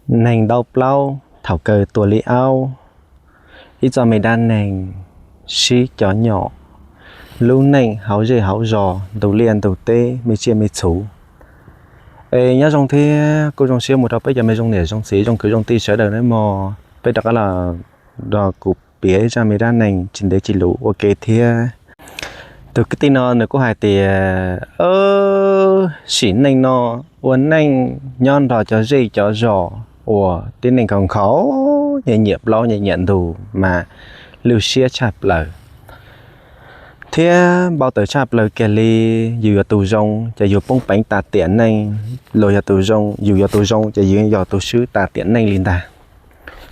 Neeg ntau plaub thaum kawg tua li aub, ib txoj me dab neeg sib cov nyom, lub neej hauv zej hauv zos, ntug liaj ntug teb, me tsiaj me txhu. Es nyob zoo thiab kuj zoo siab mus rau peb cov me zoo niam zoo txiv zoo kwv zoo tij sawv daws nawb mog. Peb rov qab los nrog kuv piav ib zaj me dab neeg tsis ntev tsis luv ua ke thiab. Tus kwv tij no nws kuj hais tias, sim neej no ua neej nyob nrog cov zej cov zos uas tib neeg nkhaus nkhaus, nyiam nyiam plaub nyiam nyiam ntug mas lwj siab tshaj plaws thiab npau taws tshaj plaws kiag li. Yus yog tus zoo ces yus poob peev tas tiam neej, los yog tus zoo, yus yog tus zoo ces yus yog tus swb tas tiam neej li ntag.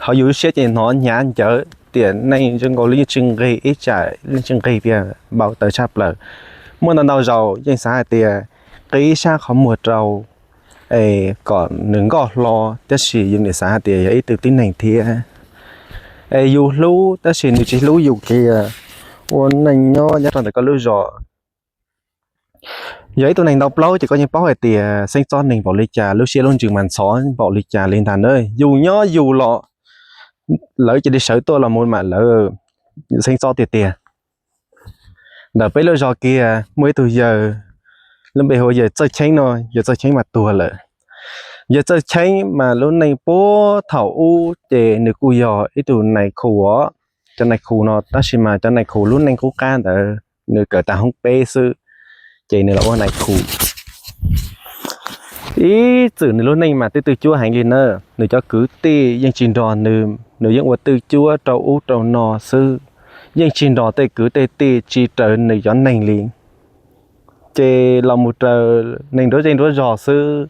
Ho yus lub siab ces hnov hnyav ncawv tiam neej zoo nkaus li yeej tsis nqig ib tsam, yeej tsis nqig tiag, npau taws tshaj plaws. Muaj ntau ntau zaus yeej xav hais tias qi ib sab qhov muag rau es kom nws nkoj hlo, tab sis yus nim xav hais tias yog ib tug tib neeg thiab es yus hlub tab sis nws tsis hlub yus kiag. Ua neej nyob nyob rau ntawm koj lub zos, yog ib tug neeg ntau plaub ces koj yeej paub hais tias xeeb txob neeg npaum li cas, lub siab lub ntsws mas ntxhov npaum li cas li ntag na. Yus nyob yus los, lawv cia li sawv tuaj los mus mam lawv xeeb txob tiag tiag. Ntawm peb lub zos kiag muaj ib tug yawg, lub npe hu ua yawg Txawj Cheeb no, yawg Txawj Cheeb mas tuag lawm. Yawg Txawj Cheeb mas lub neej puag thaum ub ces nws kuj yog ib tug nais khu os. Cov nais khu no tab sis mas cov nais khu lub neej qub qab ntawd nws kawm tag hoob peb xwb, ces nws los ua nais khu. Ib txwm nws lub neej mas twb twj cuab heev li na, nws cov kwv tij yeej tsis nrog nws, nws yeej ua twj cuab rau ub rau no xwb, yeej tsis nrog tej kwv tej tij, tsis raws nws cov neeg li. Ces los mus raws neeg nruab zej nruab zos xwb.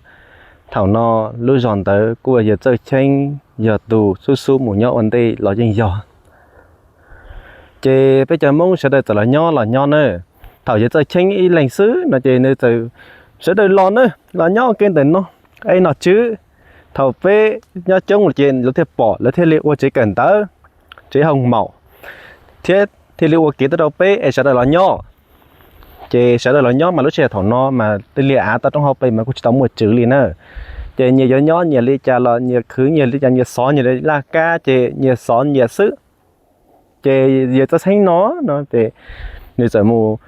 Thaum no lub zos ntawd kuj yawg Txawj Cheeb yog tus xub xub mus nyob ua ntej los yeej yog. Ces peb cov Hmoob sawv daws txawm los nyob los nyob na. Thaum yawg Txawj Cheeb ib leeg xwb no ces nws txawm, sawv daws los na, los nyob ua ke ntawm no, eb nom tswv. Thaum peb nyob coob ces lawv thiaj pom, lawv thiaj li ua tsev kawm ntawv, tsev hoo maum, thiab thiaj li ua kev tuaj rau peb es sawv daws los nyob. Ces sawv daws los nyob mas lub sij hawm thaum no mas twb liaj av toj roob hauv pes mas kuj tsis tau muaj tswv li na. Ces nyias yuav nyob nyias li cas los nyias khwv nyias li cas, nyias xov nyias laj kab ces nyias xov nyias xwb. Ces yawg Txawj Cheeb no, no ces nws txawm mus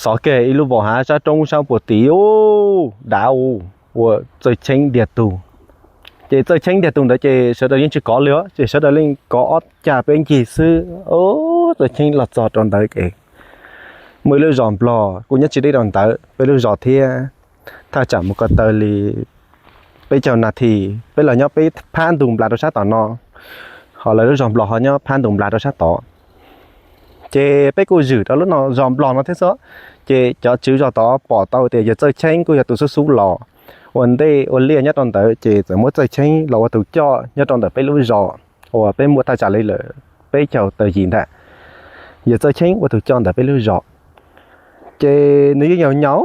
xov kiag ib lub vos hav sab roob sab puag tid, u, dav u, ua Txawj Cheeb ntiag tug. Ces Txawj Cheeb ntiag tug ntawd ces sawv daws yeej tsis kov li os, ces sawv daws yeej kov ob cag peb ncig xwb. Txawj Cheeb los txog rau ntawd ces muaj ib lub zos Nplog kuj nyob tsis deb rau ntawd peb lub zos thiab, thaj tsam mus ko taw li peb caug nas this, peb los nyob peb phab ntug nplas rau sab tom no, ho lawv lub zos Nplog ho nyob phab ntug nplas rau sab tod. Ces peb kuj zwm rau lub no zos Nplog no thiab xwb. Ces cov tswv zos tod pom tau tias yawg Txawj Cheeb kuj yog tus xub xub los ua ntej ua liaj nyob rau ntawd, ces txawm muab Txawj Cheeb los ua tus coj nyob rau ntawm peb lub zos uas peb muaj thaj tsam li lawm peb caug tawm yim ntag. Yawg Txawj Cheeb ua tus coj ntawm peb lub zos. Ces nws yeej nyaum nyaum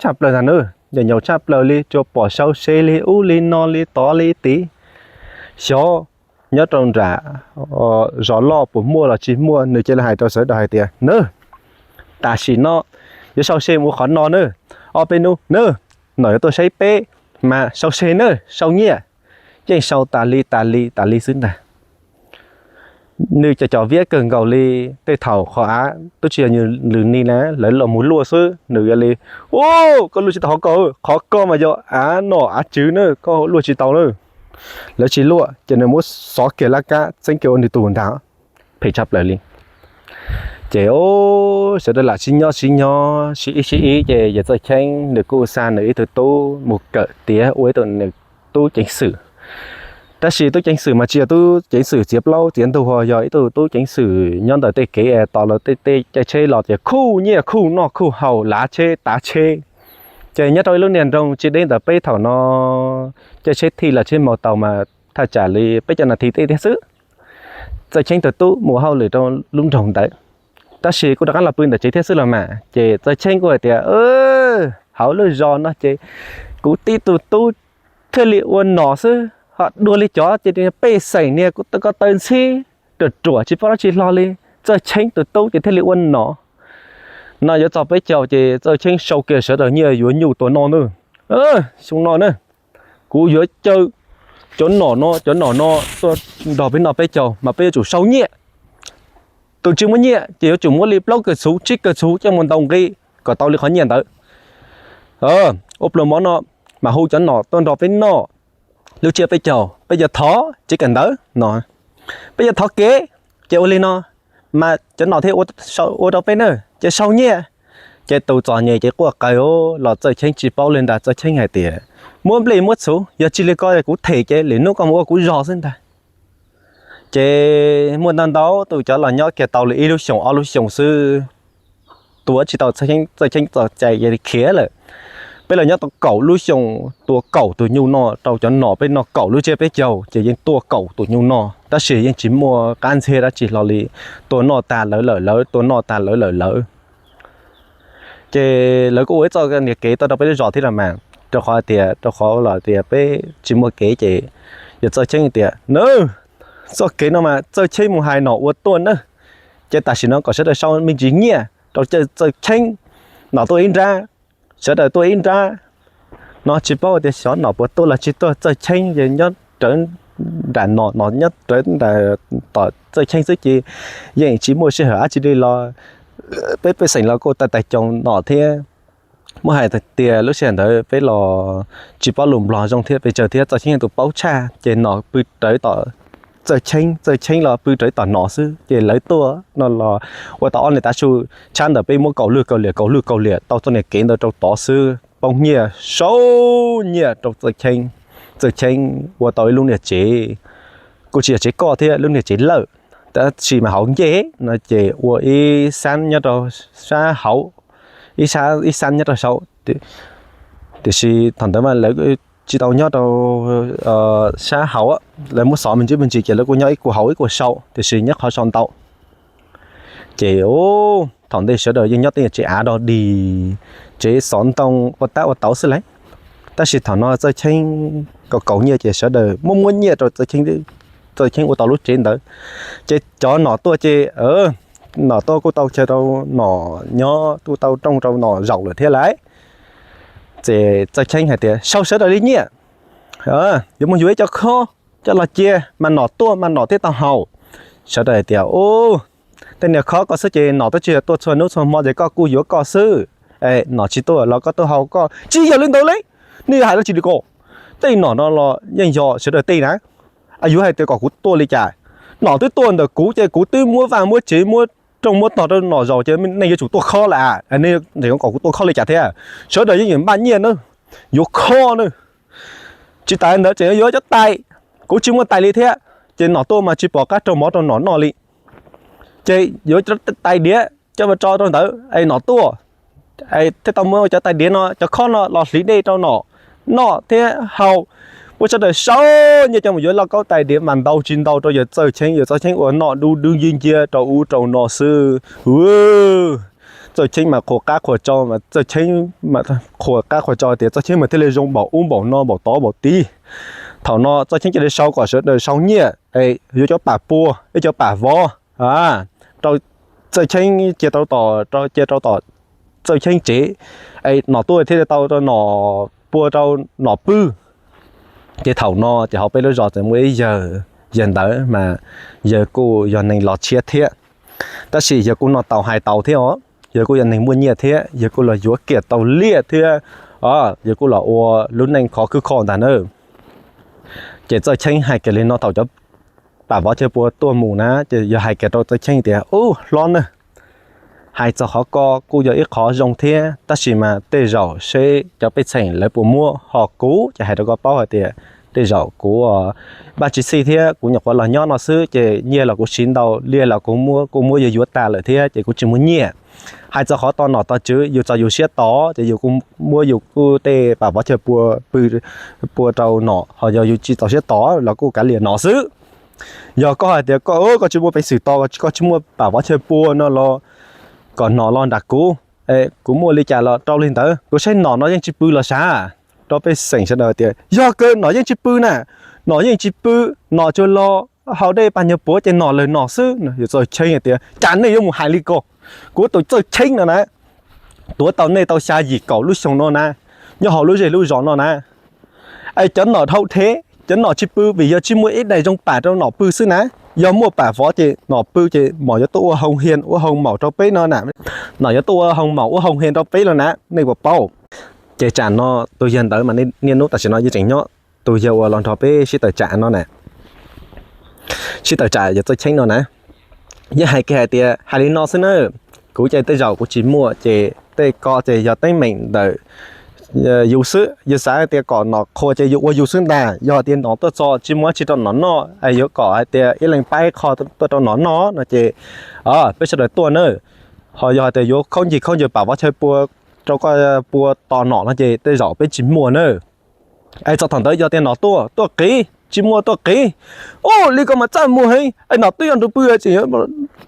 tshaj plaws ntag na, nyaum nyaum tshaj plaws li, tsuas pom sau se li ub li no li tod li tid. Xyov nyob rau nram zos loj puas muaj los tsis muaj, nws cia li hais rau sawv daws hais tias, nab, tam sim no yuav sau se mus qhov no na, ob peb hnub na, nom yuav tuaj saib peb, mas sau se na, sau nyiaj. Yeej sau tas li tas li tas li xwb ntag. Nws cov cov viab kawg nkaus li, tej thaum qhov av twb tsis yog nws lwm ni na, lawv los mus luaj xwb, nws cia li, u, koj luaj tsis tau qhov ko, qhov ko mas yog av nom av tswv na, koj luaj tsis tau na. Lawv tsis luaj ces nws muab xov kiag laj kab txeeb kiag ua nws tus ntag, phem tshaj plaws li. Ces sawv daws lam sib nyob sib nyob sib ib sib ib, ces yawg Txawj Cheeb nws kuj xa nws ib tug tub mus kawm tiav ua ib tug nws tub ceev xwm. Tab sis tub ceev xwm mas tsis yog tub ceev xwm txiav plaub txiav ntug, ho yog ib tug tub ceev xwm nyob ntawm tej kev tos lawv tej tej caij tsheb los ces khuj nyiaj khuj noj khuj haus lav tsheb tav tsheb. Ces nyob rau ib lub niag nroog tsis deb ntawm peb thaum no, caij tsheb thij los tsheb maus taus mas thaj tsam li peb caug nas this tej tiag xwb. Txawj Cheeb tus tub mus hauj lwm rau lub nroog ntawd, tab sis kuj rov qab los pw ntawm tsev thiab xwb los mas. Ces Txawj Cheeb kuj hais tias, hauv lub zos no ces kuv tib tug tub thiaj li ua nom xwb, ho dua li cov ces pej xeem niag kuv ko taw ntxhib ruam ruam tsis paub dab tsi hlo li. Txawj Cheeb tus tub ces thiaj li ua nom. No yuav txog peb caug ces Txawj Cheeb sau kiag sawv daws nyiaj yuav nyuj tua noj na. Xyoo no na, kuv yuav caw cov nom no, cov nom no tuaj nrog peb noj peb caug mas peb yuav tsum sau nyiaj. Tus tsis muaj nyiaj ces yuav tsum muab li plaub kawm txhuv tsib kawm txhuv coj mus ntaus nqi kom tau li qhov nyiaj ntawd. Ua pluas mov no mas hu cov nom tuaj nrog peb noj lub tsiab peb caug, peb yuav thov tsev kawm ntawv no, peb yuav thov kev, ces ua li no mas cov nom thiaj ua rau peb na, ces sau nyiaj. Ces tus txom nyem ces quaj qw los Txawj Cheeb tsis paub li ntag. Txawj Cheeb hais tias, muab nplej muab txhuv, yog tsis li ko kuv them ces lwm hnub koj mus ua kuv zog xwb ntag. Ces muaj ntau ntau tus cov los nyob kiag tau li ib lub xyoos ob lub xyoos xwb, tua tsis tau Txawj Cheeb, Txawj Cheeb txom nyem ces khiav lawm. Peb los nyob tau kaum lub xyoos, tua kaum tus nyuj noj rau cov nom peb noj kaum lub tsiab peb caug ces yeej tua kaum tus nyuj noj, tab sis yeej tsis muaj qab ntxhiab dab tsi hlo li, tua noj tag lawv lawm lawv, tua noj tag lawv lawm lawv. Ces lawv kuj ua ib txoj niag kev tuaj rau peb lub zos thiab los mas, rau qhov tias, rau qhov los tias peb tsis muaj kev ces yog Txawj Cheeb tias na, txoj kev no mas Txawj Cheeb mus hais nom ua tuaj na. Ces tam sim no kom sawv daws sau me ntsis nyiaj rau Txawj Cheeb, nom tuaj ib nrab, sawv daws tuaj ib nrab. No tsis paub tias xyov nom puas tuaj los tsis tuaj, Txawj Cheeb ces nyob rawv nram nom, nom nyob rawv nram tom Txawj Cheeb xwb ces yeej tsis muaj sij hawm dab tsi li los peb pej xeem los kuj tawg tawg coos nom thiab. Muab hais tias lub sij hawm ntawd peb los tsis paub lus Nplog zoo thiab pes tsawg thiab, Txawj Cheeb yog tus paub tshaj ces nom pw rawv tom Txawj Cheeb, Txawj Cheeb los pw rawv tom nom xwb ces lawv tuaj no los ua tau ob niag tav su tshab ntawd peb muab kaus lwj kaus liam kaus lwj kaus liam tau txoj niag kev ntawd rau tod xwb, poob nyiaj, sau nyiaj rau Txawj Cheeb. Txawj Cheeb ua tau ib lub niag tsev, kuj tsis yog tsev koj thiab, lub niag tsev lawj, tab sis mas hauv ncej no ces ua ib xab nyob rau sab hauv, ib xab nyob rau saum. Tiam sis thaum ntawd mas lawv tsis tau nyob rau sab hauv, lawv muab xov me ntsis me ntsis ces lawv kuj nyob ib kuv hauv ib kuv saum, tiam sis nyob qhov saum ntau. Ces thaum ntej sawv daws yeej nyob tej tsev av dog dig, tsev xov ntoo ua tab ua tauv xwb lauj. Tab sis thaum no Txawj Cheeb kaus kaus nyiaj ces sawv daws muab muab nyiaj rau Txawj Cheeb ua tau lub tsev ntawd. Ces cov nom tuaj ces nom tuaj kuj tau chaw rau nom nyob, kuj tau rooj rau nom zaum lawm thiab lauj. Ces Txawj Cheeb hais tias sau sawv daws li nyiaj, yuav mus yuav ib co khob coj los cia mas nom tuaj mas nom thiaj tau haus. Sawv daws hais tias, u, tej niag khob ko xwb ces nom twb tsis yog tuaj txhua hnub txhua hmo ces koj kuj yuav koj xwb. Es nom tsis tuaj los koj tuaj haus koj. Tsis yog li ntawd li, nej yuav hais dab tsi li ko? Tej nom no los yeej yog sawv daws tej na, yuav hais tias kom kuv tuaj li cas? Nom twb tuaj ntawm kuv ces kuv twb muab vaj muab tsev muab rooj muab tog rau nom zaum ces nej yuav tsum tuaj khob lawm, nej kom kuv tuaj khob li cas thiab? Sawv daws yeej yuav npaj nyiaj na, yuav khob na. Tsis tas ntawd tseem yuav cov tais, kuv tsis muaj tais li thiab, ces nom tuaj mas tsis pom qab rau mov rau nom noj li. Ces yuav tais diav coj mus tso rau ntawd es nom tuaj, thiaj tau muab cov tais diav no cov khob no los hliv dej rau nom noj thiab haus. Muab sawv daws sau nyiaj coj mus yuav lauj kaub tais diav mas ntau tsis ntau rau yawg Txawj Cheeb, yawg Txawj Cheeb ua noj dub dub nciab nciab rau ub rau no xwb. Txawj Cheeb mas qhuas qab qhuas tso, Txawj Cheeb qhuas qab qhuas tso tias Txawj Cheeb mas thiaj li zoo npaum ub npaum no npaum tod npaum tid. Thaum no Txawj Cheeb cia li sau kom sawv daws sau nyiaj es yuav cov pam pua ib cov pam vov rau Txawj Cheeb cia rau tom, cia rau tom Txawj Cheeb tsev, es nom tuaj thiaj li tau rau nom pua rau nom pw. Ces thaum no ces hauv peb lub zos txawm muaj ib yawg, yawg ntawd mas yawg kuj yog neeg los tshiab thiab, tab sis yawg kuj noj tau hais tau thiab os, yawg kuj yog neeg muaj nyiaj thiab, yawg kuj los yuav kiag tau liaj thiab, yawg kuj los ua lub neej khov khwb khoj ntag na. Ces Txawj Cheeb hais kiag li no thaum cov pam vov chaw pua tuaj mus na, ces yawg hais kiag rau Txawj Cheeb tias, ub hlob na, hais txog qhov ko kuj yog ib qhov zoo thiab, tab sis mas tej zaum seb cov pej xeem lawv puas muab, ho kuv ces hais rau koj paub hais tias tej zaum kuv npaj tsis xij thiab kuv nyuam qhuav los nyob no xwb ces nyiaj los kuv siv ntau, liaj los kuv muab, kuj muab yawg yuav tag lawm thiab ces kuv tsis muaj nyiaj. Hais txog qhov tos nom tos tswv, yus txaus yus siab tos ces yus kuj muab yus kuj tej pam vov chaw pua pw, pua rau nom, ho yog yus tsis txaus siab tos los kuj kav liam nom xwb. Yog koj hais tias koj, koj tsis muaj peev xwm tos, koj tsis muaj pam vov chaw pua no los kom nom los nram kuv, kuv muaj li cas los rau li ntawd, kuv saib nom no yeej tsis pw los sav. Rau pej xeem sawv daws tias yog kawg, nom yeej tsis pw na, nom yeej tsis pw, nom tsuas los haus dej paj nyuag puav ces nom lawm nom xwb. Yawg Txawj Cheeb hais tias cas nej yuav mus hais li ko, kuv tus Txawj Cheeb no na, tuav tau nej tau xya yim kaum lub xyoo no na, nyob hauv lub zej lub zos no na, es cov nom dhau dhev, cov nom tsis pw vim yog tsis muaj ib daim zoo pam rau nom pw xwb na. Yog muaj pam vov ces nom pw ces mom yuav tuaj ua hoo hias ua hoo maum rau peb no na. Nom yuav tuaj ua hoo maum ua hoo hias rau peb los na, nej puas paub? Ces tsam no tus yawg ntawd mas niaj hnub tam sim no yeej tseem nyob, tus yawg uas los nrog peb sib tawm tsam no na, sib tawm tsam yawg Txawj Cheeb no na, yeej hais kiag hais tias hais li no xwb na, kuv ces tej zaum kuv tsis muaj ces tej ko ces yog teeb meem ntawm yus xwb, yus xav tias kom nom qhuas ces yus ua yus xwb ntag. Yog hais tias nom tuaj txog tsis muaj dab tsi rau nom noj es yuav kom hais tias ib leeg pab ib qho tuaj rau nom noj no ces peb sawv daws tuaj na. Ho yog hais tias yuav khaub ncaws khaub ncaws pam vov chaw pua rau koj pua tos nom no ces tej zaum peb tsis muaj na. Es txog thaum ntawd yog tias nom tuaj tuaj qiv, tsis muaj tuaj qiv, ub, li ko mas txaj muag heev. Es nom twb yuav nrog pw, tseem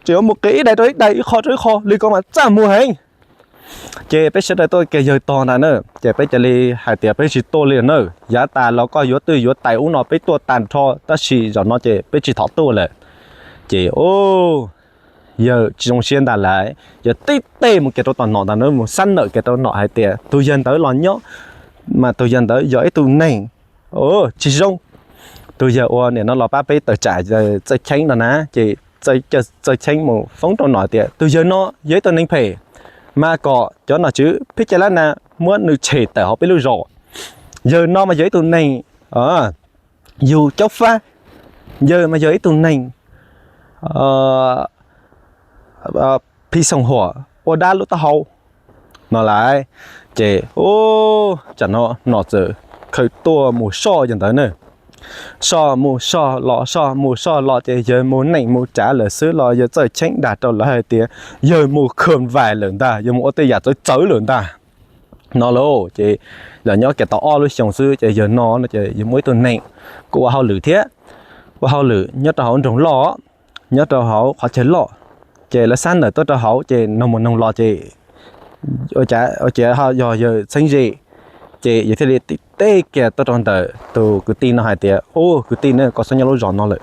yuav mus qiv ib daim rau ib daim, ib qho rau ib qho, li ko mas txaj muag heev. Ces peb sawv daws tuaj kiag yawg tog ntag na, ces peb cia li hais tias peb tsis tuaj li na. Yav tas los koj yuav twj yuav tais ub no peb tuaj tag nrho tab sis zaum no ces peb tsis thov tuaj lawm. Ces yawg tsis zoo siab ntag lauj, yawg tib teg mus kiag rau tom nom ntag na, mus xab nawm kiag rau nom hais tias tus yawg ntawd los nyob mas tus yawg ntawd yog ib tug neeg tsis zoo. Tus yawg uas nim no los pab peb tawm tsam Txawj Cheeb no na, ces Txawj Cheeb mus foob rau nom tias tus yawg no yog ib tug neeg phem, mas kom cov nom tswv phib cai lab na muab nws tshem tawm hauv peb lub zos. Yawg no mas yog ib tug neeg yug caub fab, yawg mas yog ib tug neeg phi xoom huam ua dab lub taub hau no lauj. Ces tsam no nom txawm khaws tuaj mus soj yawg ntawd na. Soj mus soj los, soj mus soj los ces yawg mus neej mus tsav lawm xwb los yawg Txawj Cheeb dag rau lawv hais tias yawg mus kham vais lawm ntag, yawg mus ua tej yam txawv txawv lawm ntag no lauj. Ces los nyob kiag tau ob lub xyoos xwb ces yawg no no ces yawg muaj ib tug neeg kuj ua hauj lwm thiab, ua hauj lwm nyob rau hauv nroog loj, nyob rau hauv qhov chaw loj. Ces lawv xab ntawm tuaj rau hauv ces noog mus noog los ces ua cas yog yawg txheeb ze. Ces yawg thiaj li teb kiag tuaj rau ntawm tus kwv tij no hais tias, ub, kwv tij na, koj txhob nyob lub zos no lawm.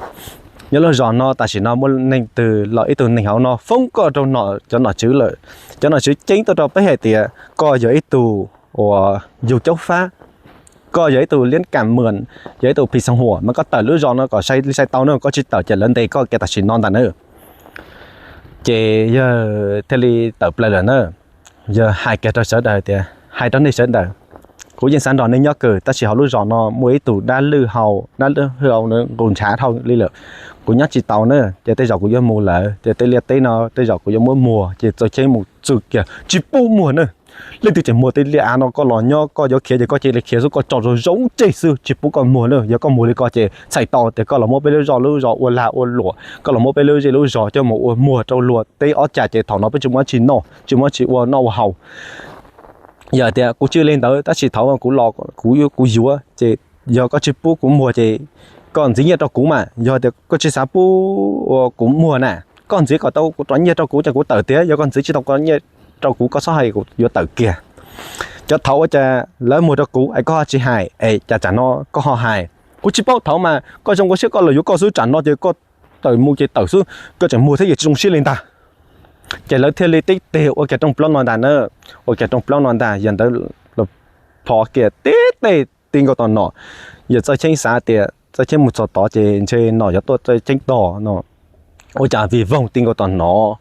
Nyob lub zos no tam sim no muaj neeg twg los ib tug neeg hauv no foob koj rau nom, cov nom tswv lawm. Cov nom tswv ceeb tuaj rau peb hais tias koj yog ib tug uas yug caub fab, koj yog ib tug liab kam mwas, yog ib tug phim xeem huam mas koj tawm lub zos no kom sai li sai tau na, koj tsis tawm ces lawv ntes koj kiag tam sim no ntag na. Ces yawg thiaj li tawm plaws lawm na. Yawg hais kiag rau sawv daws tias, hais rau nej sawv daws, kuv yeej xav nrog nej nyob kawg tab sis hauv lub zos no muaj ib tug dab lwj hau, dab lwj hau nqus ntshav dhau li lawm, kuv nyob tsis tau na, ces tej zaum kuv yuav mus lawm, ces tej liaj teb no tej zaum kuv yuav muab muag. Ces Txawj Cheeb mus txwm kiag tsis pub muag na. Leej twg tseem muag tej liaj av no koj los nyob koj yuav khiav ces koj cia li khiav xwb, koj tso zoo zoo tseg xwb, tsis pub koj muag na. Yog koj muag li ko ces txhais tau tias koj los muab peb lub zos, lub zos ua lag ua luam, koj los muab peb lub zej lub zos coj mus ua muag rau luag teb ob cag ces thaum no peb tsis muaj dab tsi noj, tsis muaj dab tsi ua noj ua haus. Yog tias kuv tsis li ntawd tab sis thaum kuv los kuv, kuv yuav ces yog koj tsis pub kuv muag ces koj ntxiv nyiaj rau kuv mas. Yog tias koj tsis xav pub ua kuv muag na, koj ntxiv kom tau kuv rov nyiaj rau kuv ces kuv tawm tiag, yog koj ntxiv tsis tau kuv nyiaj rau kuv koj txhob hais kuv yuav tawm kiag. Cov thaud ua cas lawv muag rau kuv es koj ho tsis hais es cas tsam no koj ho hais? Kuv tsis paub, thaud mas koj zoo nkauj siab koj los yuav koj xwb, tsam no ces koj tawm mus ces tawm xwb, koj tseem muag thiab yog tsis zoo siab li ntag. Ces lawv thiaj li tib teg ua kiag rooj plaub no ntag na. Ua kiag rooj plaub no ntag yog ntawd los pho kiag tib teg ti nkaus tom nom. Yawg Txawj Cheeb xav tias Txawj Cheeb mus txog tod ces ntshe nom yuav tuaj Txawj Cheeb tog no. Ua cas vij voog ti nkaus tom nom,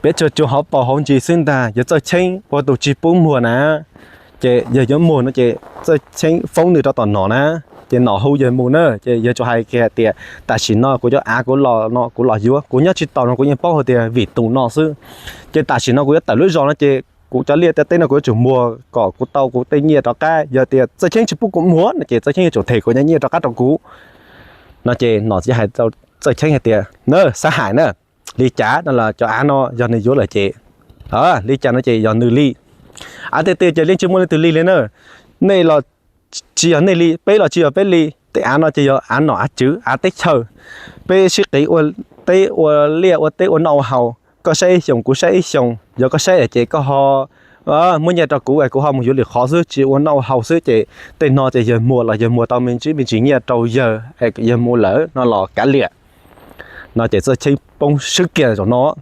peb tsuag tsuag hauv paus hauv ntsis xwb ntag, yawg Txawj Cheeb ua tus tsis pub muag na. Ces yawg yuav muag no ces Txawj Cheeb foob nws rau tom nom na. Ces nom hu yawg mus na, ces yawg tsuas hais kiag tias tam sim no kuv cov av kuv los no kuv los yuav, kuv nyob tsis tau no kuv yeej paub hais tias vim tus no xwb. Ces tam sim no kuv yuav tawm lub zos no ces kuv cov liaj cov teb no kuv yuav tsum muag kom kuv tau kuv tej nyiaj rov qab. Yog tias Txawj Cheeb tsis pub kuv muag no ces Txawj Cheeb yuav tsum them kuv cov nyiaj rov qab rau kuv. No ces nom txawm hais rau Txawj Cheeb hais tias, na, xav hais na, li cas no los cov av no yog nws yuav lawm ces, li cas no ces yog nws li. Av tiag tiag ces yeej tsis muaj leej twg li li na. Nej los tsis yog nej li, peb los tsis yog peb li. Tej av no ces yog av nom av tswv av teb chaws. Peb sib qiv ua teb ua liaj ua teb ua noj ua haus, koj saib ib xyoos kuv saib ib xyoos, yog koj saib ces koj ho muab nyiaj rau kuv es kuv ho mus yuav lwm qhov xwb, tsis ua noj ua haus xwb. Ces tej no ces yawg muag los yawg muag tau me ntsis me ntsis nyiaj rau yawg, yawg mus lawm no los kav liam. No ces Txawj Cheeb poob swb kiag zaum no,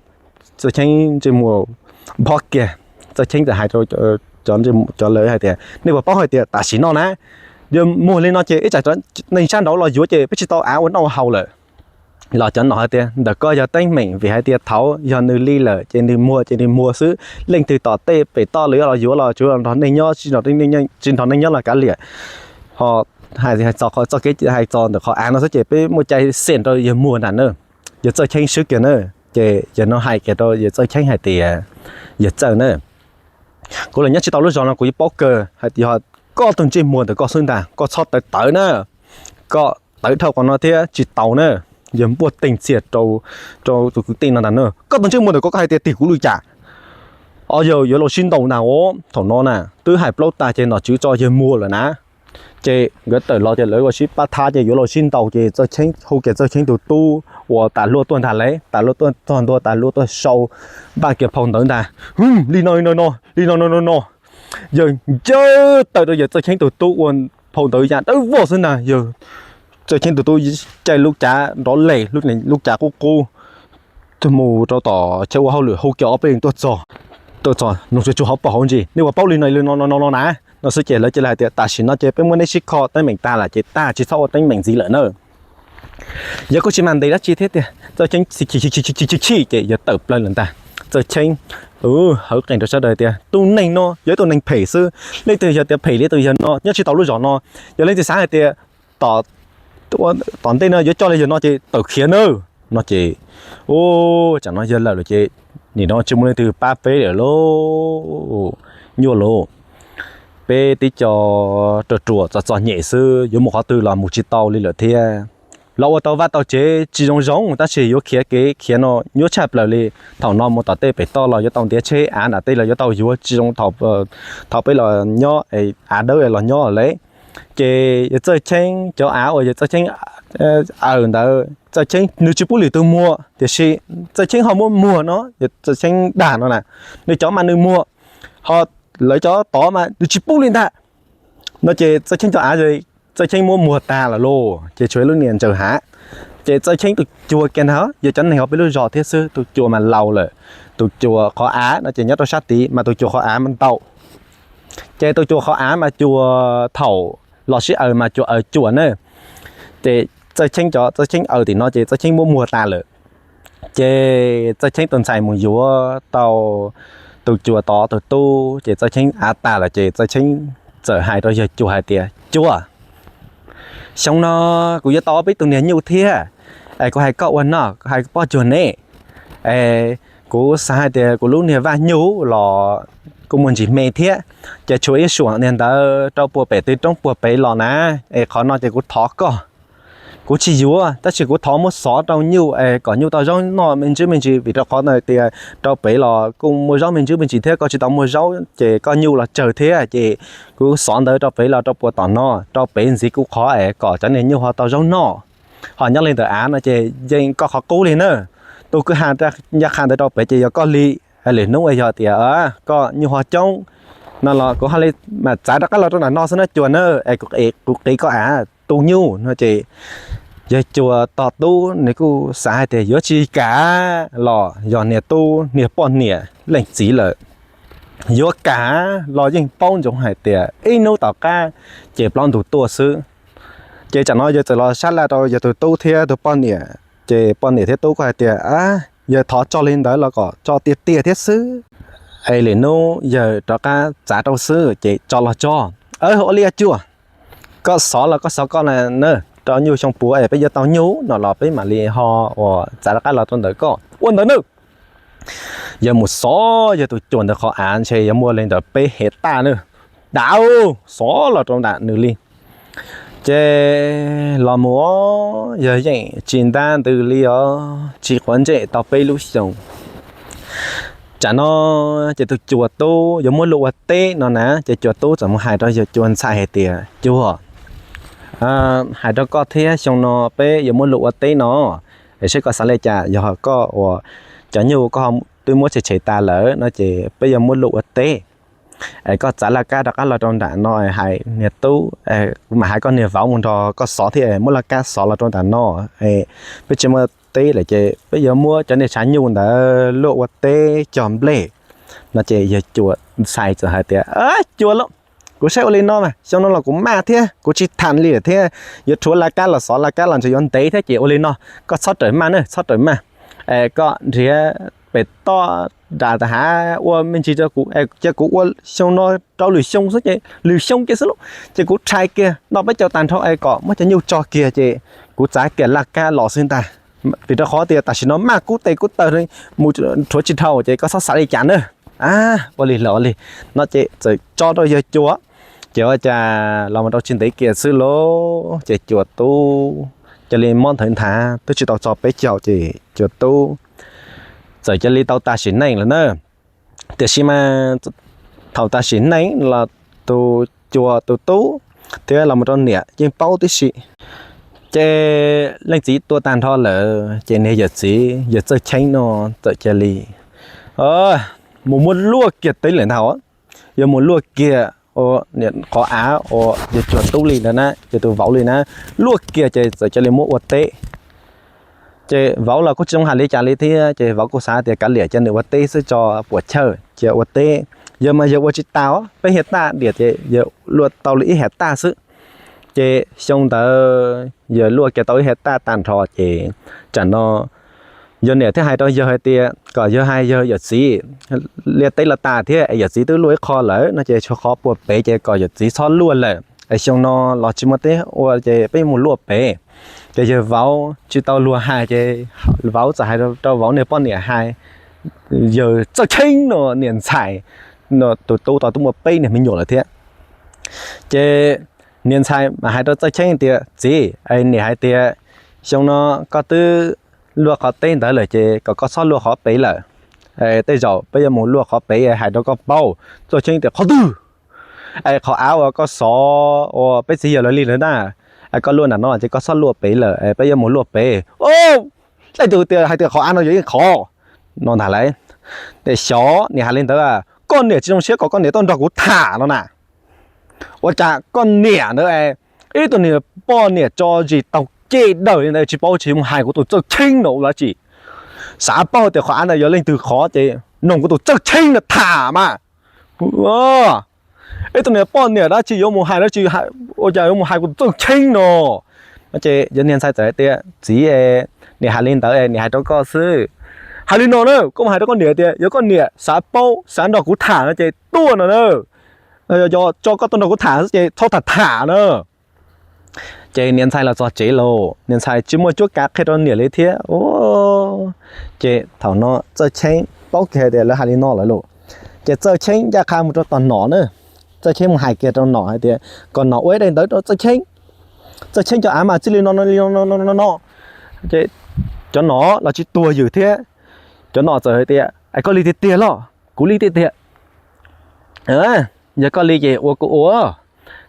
Txawj Cheeb ntsej muag phob kiag. Txawj Cheeb txawm hais rau cov lawv hais tias, nej puas paub hais tias tam sim no na, yog muag li no ces ib tsam neeg sab nraud los yuav ces peb tsis tau av ua noj ua haus lawm. Los cov nom hais tias ntawm koj yog teeb meem vim hais tias thaud yog nws li lawm ces nws muag ces nws muag xwb, leej twg tom tej pem toj los yuav los yuav los tsuav nrog neeg nyob, tsis nrog neeg nyob los kav liam. Ho hais txog txoj kev hais txog ntawm qhov av no xwb ces peb muaj cai xiam rau yawg muag ntag na, yawg Txawj Cheeb swb kiag na. Ces yawg no hais kiag rau yawg Txawj Cheeb hais tias, yawg Txawj na, kuv los nyob tsis tau lub zos no kuv yeej paub kawg hais tias yog koj tus ntsej muag ntawm koj xwb ntag, koj txhob tawv tawv na, koj tawv dhau qhov no thiab tsis tau na. Yawg npuaj teej txiaj rau tus kwv tij no ntag na, koj tus ntsej muag ntawm koj, koj hais tias tig kuv li cas? Os, yawg yuav los sib ntaus ntag os, thaum no na twb hais plaub tag ces nom tswv tso yawg muag lawm na. Ces nkawd tawm los ces lawv ua sib pab thab ces yuav los sib ntaus ces Txawj Cheeb hu kiag Txawj Cheeb tus tub uas tas luaj tuaj ntag lauj, tas luaj tuaj txog ntua tas luaj tuaj sau npaj kiag phau ntawv ntag. Li no li no no, li no no no no. Yawg ncaws taw rau yawg Txawj Cheeb tus tub ua phau ntawv ya dawb vog xwb ntag. Yawg Txawj Cheeb tus tub caij lub cav nrov les, lub cav qub qub, mus rau tom chaw ua hauj lwm hu kiag ob peb leeg tuaj txog, tuaj txog nug tsuag tsuag hauv paus hauv ntsis, nej puas paub li no li no no no na? No xwb ces lawv cia li hais tias tam sim no ces peb muab neb sib kho teeb meem tag lawm ces tag, tsis txhob ua teeb meem ntxiv lawm na. Yawg kuj tsis mag ntes dab tsi thiab tias Txawj Cheeb chim chim ces yawg tawm plaws lawm ntag. Txawj Cheeb hawv qees rau sawv daws tias tus neeg no yog ib tug neeg phem xwb, leej twg yog tias phem li tus yawg no nyob tsis tau lub zos no. Yog leej twg xav hais tias tom ntej no yuav coj li yawg no ces tawm khiav nawb. No ces, u, tsam no yawg lawm lawm ces nim no tsis muaj leej twg pab peb lawm lauj. Nyuaj lauj, peb tib co ruam ruam txom txom nyem xwb, yuav mus qhov twg los mus tsis tau li lawm thiab. Los ua tau vaj tau tsev tsis zoo zoo tab sis yuav khiav kev khiav no nyuaj tshaj plaws li. Thaum no mus tom tej pem toj los yuav tau ntiav tsheb, av nram tej los yuav tau yuav, tsis zoo thaum peb los nyob av dawb los nyob lawm. Ces yawg Txawj Cheeb cov av uas yawg Txawj Cheeb aws ntawd, Txawj Cheeb nws tsis pub lwm tus muag, tiam sis Txawj Cheeb ho muab muag no, yawg Txawj Cheeb dag no na, nws cov mas nws muag, ho lawv cov tod mas nws tsis pub li ntag. No ces Txawj Cheeb cov av, Txawj Cheeb muab muag tag lawm lauj, ces tshuav ib lub niag ntsaws hav. Ces Txawj Cheeb tus cua kiag ntag, yog cov neeg hauv peb lub zos thiab xwb, tus cua mas laus lawm. Tus cua qhov av no ces nyob rau sab tid mas tus cua qhov av mas ntau. Ces tus cua qhov av mas cua thaum los sib aws mas cua aws cuam na. Ces Txawj Cheeb cov, Txawj Cheeb aws tim no ces Txawj Cheeb muab muag tas lawm. Ces Txawj Cheeb tus ntxhais mus yuav tau tus cua tod tus tub ces Txawj Cheeb av tas lawm ces Txawj Cheeb txawm hais rau yawg cua hais tias, Cua, xyoo no kuv yuav tau peb tug niag nyuj thiab, es kuv hais koj ua noj, kuv hais poj cuag ne, es kuv xav hais tias kuv lub niag vaj nyuj los kuj muaj ntsis me thiab, ces tshuav ib suam niag ntawd rau puag pem tw roob puag pem los na, es qhov no ces kuv thov koj. Kuv tsis yuav tab sis kuv thov muab xov rau nyuj es kom nyuj tau zaub noj me ntsis me ntsis vim rau qhov tias rau pem los kuj muaj zaub me ntsis me ntsis thiab, koj tsis tau muaj zaub ces koj nyuj los tsawg thiab, ces kuv xov ntawd rau pem los rau puag tom no, rau pem ntxiv kuv qhov es kom cov niag nyuj ho tau zaub noj. Ho nyob li ntawm av no ces yeej koj qhov qub li na. Tus kwj ha ncaj qha ntawd rau pem ces yog koj li. Lwm hnub yog tias koj nyuj ho coob no los kuv ho li mam txav rov qab los rau nram no xwb na cua na, es kuv qiv koj av tu nyuj no ces yawg cua tog tub nws kuj xav hais tias yuav tsis kam los yog niag tub niag poj niam leej txiv lawm, yuav kam los yeej paub ntsoov hais tias ib hnub tom qab ces plaub ntug tuaj xwb. Ces tsam no yawg txawm los sab laj rau yawg tus tub thiab tus poj niam, ces poj niam thiab tub kuj hais tias, Yawg thov tso li ntawd los kom tso tiag tiag thiab xwb, es lwm hnub yawg rov qab txav rau xwb ces tso los tso. Ua li cua, koj xov los koj xov koj na, rau nyuj xyoo puav es peb yuav tau nyuj no los peb mam li ho uas txav rov qab los rau ntawm koj ua ntawd na. Yawg mus xov yawg tus cua ntawd qhov av ntshe yuav muaj li ntawd peb hev taj na, dav xov los rau nram nws li. Ces los mus yawg yeej tsis ntab ntws li os, tsis quav ntsej tau peb lub xyoos. Tsam no ces tus cua tub yuav muab luaj ua teb no na, ces cua tub txawm mus hais rau yawg cua ntxhais hais tias, Cua, hais rau koj thiab, xyoo no peb yuav muab luaj ua teb no, es seb koj xav li cas, yog koj uas cov nyuj koj twb muab tshem tshem tas lawm no ces peb yuav muab luaj ua teb. Es koj txav laj kab rov qab los rau nram no hais niag tub, kuv mam hais koj niag vauv mus nrog koj xov thiab muab laj kab xov los rau nram no, peb tsis muaj teb lawm ces peb yuav muab cov niag tshav nyuj ntawd luaj ua teb cog nplej. No ces yawg cua ntxhais txawm hais tias, Cua lauj, Kuv saib ua li no mas xyoo no los kuv maj thiab kuv tsis tham li lawm thiab, yuav rhuav laj kab los xov laj kab los ntshe yuav ntev thiab ces ua li no, koj txhob rawm maj na, txhob rawm maj. Koj nrhiav pem toj nram tas hav ua me ntsis rau kuv, cia kuv ua xyoo no rau lwm xyoo xwb ces lwm xyoo kiag xwb lauj, ces kuv rhais kiag noj peb caug tag nrho es kom muab cov nyuj tso kiag ces kuv txav kiag laj kab los xwb ntag. Vim rau qhov tias tam sim no maj kub tes kub taw mus rhuav tsis dhau ces koj txhob xav li cas na. Ua li los ua li no ces txawm tso rau yawg Cua, ces ua cas los mus rau tsis ntev kiag xwb lauj ces Cua tub cia li mob nthawv nthav twb tsis tau txog peb caug ces Cua tub txawm cia li tau tas sim neej lawm na. Tiam sis mas thaum tas sim neej los tus Cua tus tub thiab los mus rau niam yeej paub tib si. Ces leej txiv tuag tag nrho lawm ces niag yawm txiv yawg Txawj Cheeb no txawm cia li mus muab luaj kiag teb lawm ntag. Yuav mus luaj kiag qhov av uas yawg Cua tub li ntawd na, yawg tus vauv li na, luaj kiag ces txawm cia li muab ua teb. Ces vauv los kuj tsis zoo hais li cas li thiab ces vauv kuj xav tias kav liam cia nws ua teb xwb tso puas chawj ces ua teb. Yawg mas yawg ua tsis tau, peb hiav taj diam ces yawg luaj tau li ib hiav taj xwb. Ces xyoo ntawd yawg luaj kiag tau ib hiav taj tag nrho ces tsam no yawg niam thiaj hais rau yawg hais tias kom yawg hais yawg yawm txiv liaj teb los tas thiab es yawm txiv twb luaj ib qho lawm no ces tshuav qhov puag pem ces kom yawm txiv txhob luaj lawm es xyoo no los tsis muaj teb ua ces peb yuav mus luaj pem. Ces yawg vauv tsis tau luag hais ces vauv txawm hais rau vauv niag poj niam hais, yawg Txawj Cheeb no niam ntxhais tus tub tau twb muaj peb niag me nyuam lawm thiab. Ces niam ntxhais mas hais rau Txawj Cheeb tias, txiv, niam hais tias xyoo no koj twb luaj qhov teb ntawd lawm ces kom koj txhob luaj qhov pem lawm. Tej zaum peb yuav mus luaj qhov pem hais rau koj paub. Txawj Cheeb tias, qhov twg? Es qhov av uas koj xov uas peb txiv yawg lawv li ntawd na, koj luaj nram no ces koj txhob luaj pem lawm, peb yuav mus luaj pem. Leej twg tias hais tias qhov av no yog ib qhov no ntag lauj? Ces xyov niam hais li ntawd, koj niam tsis zoo siab kom koj niam tuaj nrog kuv tham no na. Ua cas koj niam ntawd ib tug niag poj niam tso zis taug ceg dawm li ntawd tsis paub tsis mus hais kuv tus Txawj Cheeb no ua dab tsi? Xav paub tias qhov av ntawd yog leej twg qhov ces nug kuv tus Txawj Cheeb no tham mas. Ib tug niag poj niam dab tsi yuav mus hais dab tsi, ua cas yuav mus hais kuv tus Txawj Cheeb no? No ces yawg niag ntxhais txawm hais tias, txiv, niam hais li ntawd niam hais rau koj xwb. Hais li no na, koj mus hais rau koj niam tias yog koj niam xav paub xav nrog kuv tham no ces tuaj no na. Yog tso koj tuaj nrog kuv tham xwb ces txhob tham tham na. Ces niam ntxhais los txog tsev lauj, niam ntxhais tsis muaj cuab kav qhia rau niam li thiab. Ces thaum no Txawj Cheeb paub kiag tias lawv hais li no lawm lauj, ces Txawj Cheeb ncaj qha mus rau tom nom na. Txawj Cheeb mus hais kiag rau nom hais tias kom nom ua ib daim ntawv rau Txawj Cheeb. Txawj Cheeb cov av mas txij li no no li no no no no. Ces cov nom los tsis tuag ywm thiab, cov nom txawm hais tias, es koj li tiag tiag los? Kuv li tiag tiag. Yog koj li ces ua kuv ua.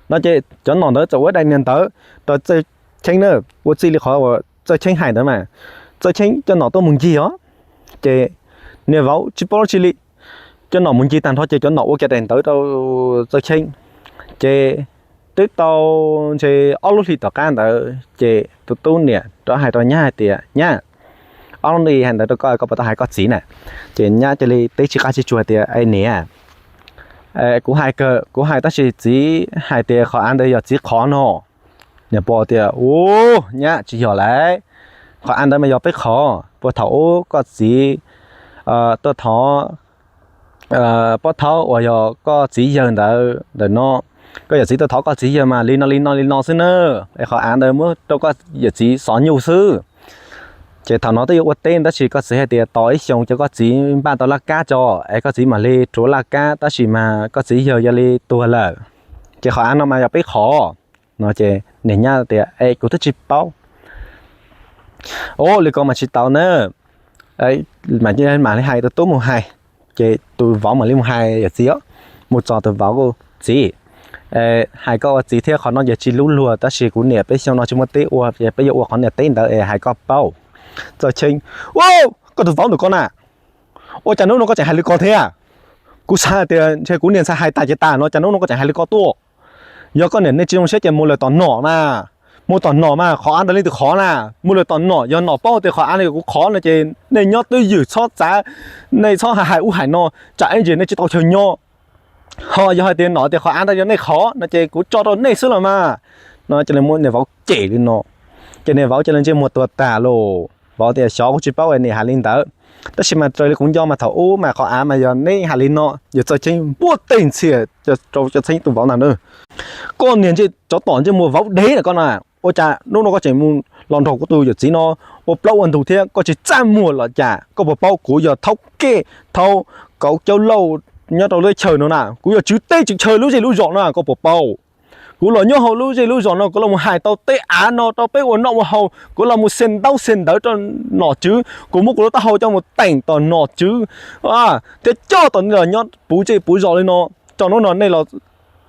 No ces cov nom ntawd txawm ua ib daim niag ntawv rau Txawj Cheeb na, ua txij li qhov uas Txawj Cheeb hais ntawd mas. Txawj Cheeb cov nom tuaj mus ncig os, ces niag vauv tsis paub dab tsi li. Cov nom mus ncig tag nrho ces cov nom ua kiag daim ntawv rau Txawj Cheeb. Ces twb tau ntshe ob lub hlis tom qab ntawd ces tus tub niam rov hais rau nyab hais tias, nyab, ob lub hlis hais ntawd rau koj, koj puas tau hais koj txiv na? Ces nyab cia li teb tsis qab tsis tsuag tias, es niam, kuv hais kawg, kuv hais tab sis txiv hais tias qhov av ntawd yog txiv qhov no. Niam pom tias, u, nyab, tsis yog lauj, qhov av ntawd mas yog peb qhov. Puag thaum ub koj txiv tuaj thov Pob Thaub uas yog koj txiv yawg ntawd ntawm no, koj yawm txiv tuaj thov koj txiv yawg mas li no li no li no xwb na, es qhov av ntawd muab rau koj yawm txiv xov nyuj xwb. Ces thaum no twb yuav ua teb tab sis koj txiv hais tias tos ib xyoos ces koj txiv npaj tau laj kab tso, es koj txiv mam li rhuav laj kab, tab sis mas koj txiv yawg cia li tuag lawm. Ces qhov av no mas yog peb qhov. No ces niam nyab tias, es kuv twb tsis paub. Ua li ko mas tsis tau na. Mam li hais, tus tub mus hais, ces tus vauv mam li mus hais yawm txiv os, mus txog tus vauv, txiv, hais koj ua txiv thiab qhov no ces tsis lub luag, tab sis kuv niam peb xyoo no tsis muaj teb ua, peb yuav ua qhov niam teb ntawd es hais koj paub. Txawj Cheeb, koj tus vauv ntawm koj na, ua cas hnub no koj tseem hais li ko thiab? Kuv xav tias ntshe kuv niag ntxhais hais tas ces tas no, cas hnub no koj tseem hais li ko tuaj? Yog koj niam nej tsis zoo siab ces mus lawm tom nom na, mus tom nom mas, qhov av ntawd leej twg qhov na, mus lawm tom nom, yog nom paub tias qhov av no yog kuv qhov no ces nej nyob twj ywm txhob txav, nej txhob hais hais ub hais no, tsam ib ntsis nej tsis tau chaw nyob. Ho yog hais tias nom tias qhov av ntawd yog nej qhov no ces kuv tso rau nej xwb los mas. No ces niam vauv cem li no, ces niam vauv cia li ntsej muag tuag tas lauj. Vauv tias xyov, kuv tsis paub niam hais li ntawd, tab sis mas raws li kuv nco mas thaum ub mas qhov av mas yog neb hais li no. Yawg Txawj Cheeb npuaj teg ntxhias rau Txawj Cheeb tus vauv ntag na. Koj niag ntsej tsov tom ntsej muag vauv dev na koj na, ua cas hnub no koj tseem mus los nrog kuv tus yawm txiv no ua plaub ua ntug thiab? Koj tsis txaj muag los cas? Koj puas paub kuv yog thaub kej thaub kauv caub lauj nyob rau lub teb chaws no na? Kuv yog tswv teb tswv chaw lub zej lub zos no, koj puas paub? Kuv los nyob hauv lub zej lub zos no, kuv los mus hais tau tej av no rau peb ua noj ua haus, kuv los mus xa ntaub xa ntawv rau nom tswv, kuv muab kuv lub taub hau coj mus teem tom nom tswv thiab coj tom nej los nyob puv zej puv zos li no. Txog hnub no nej los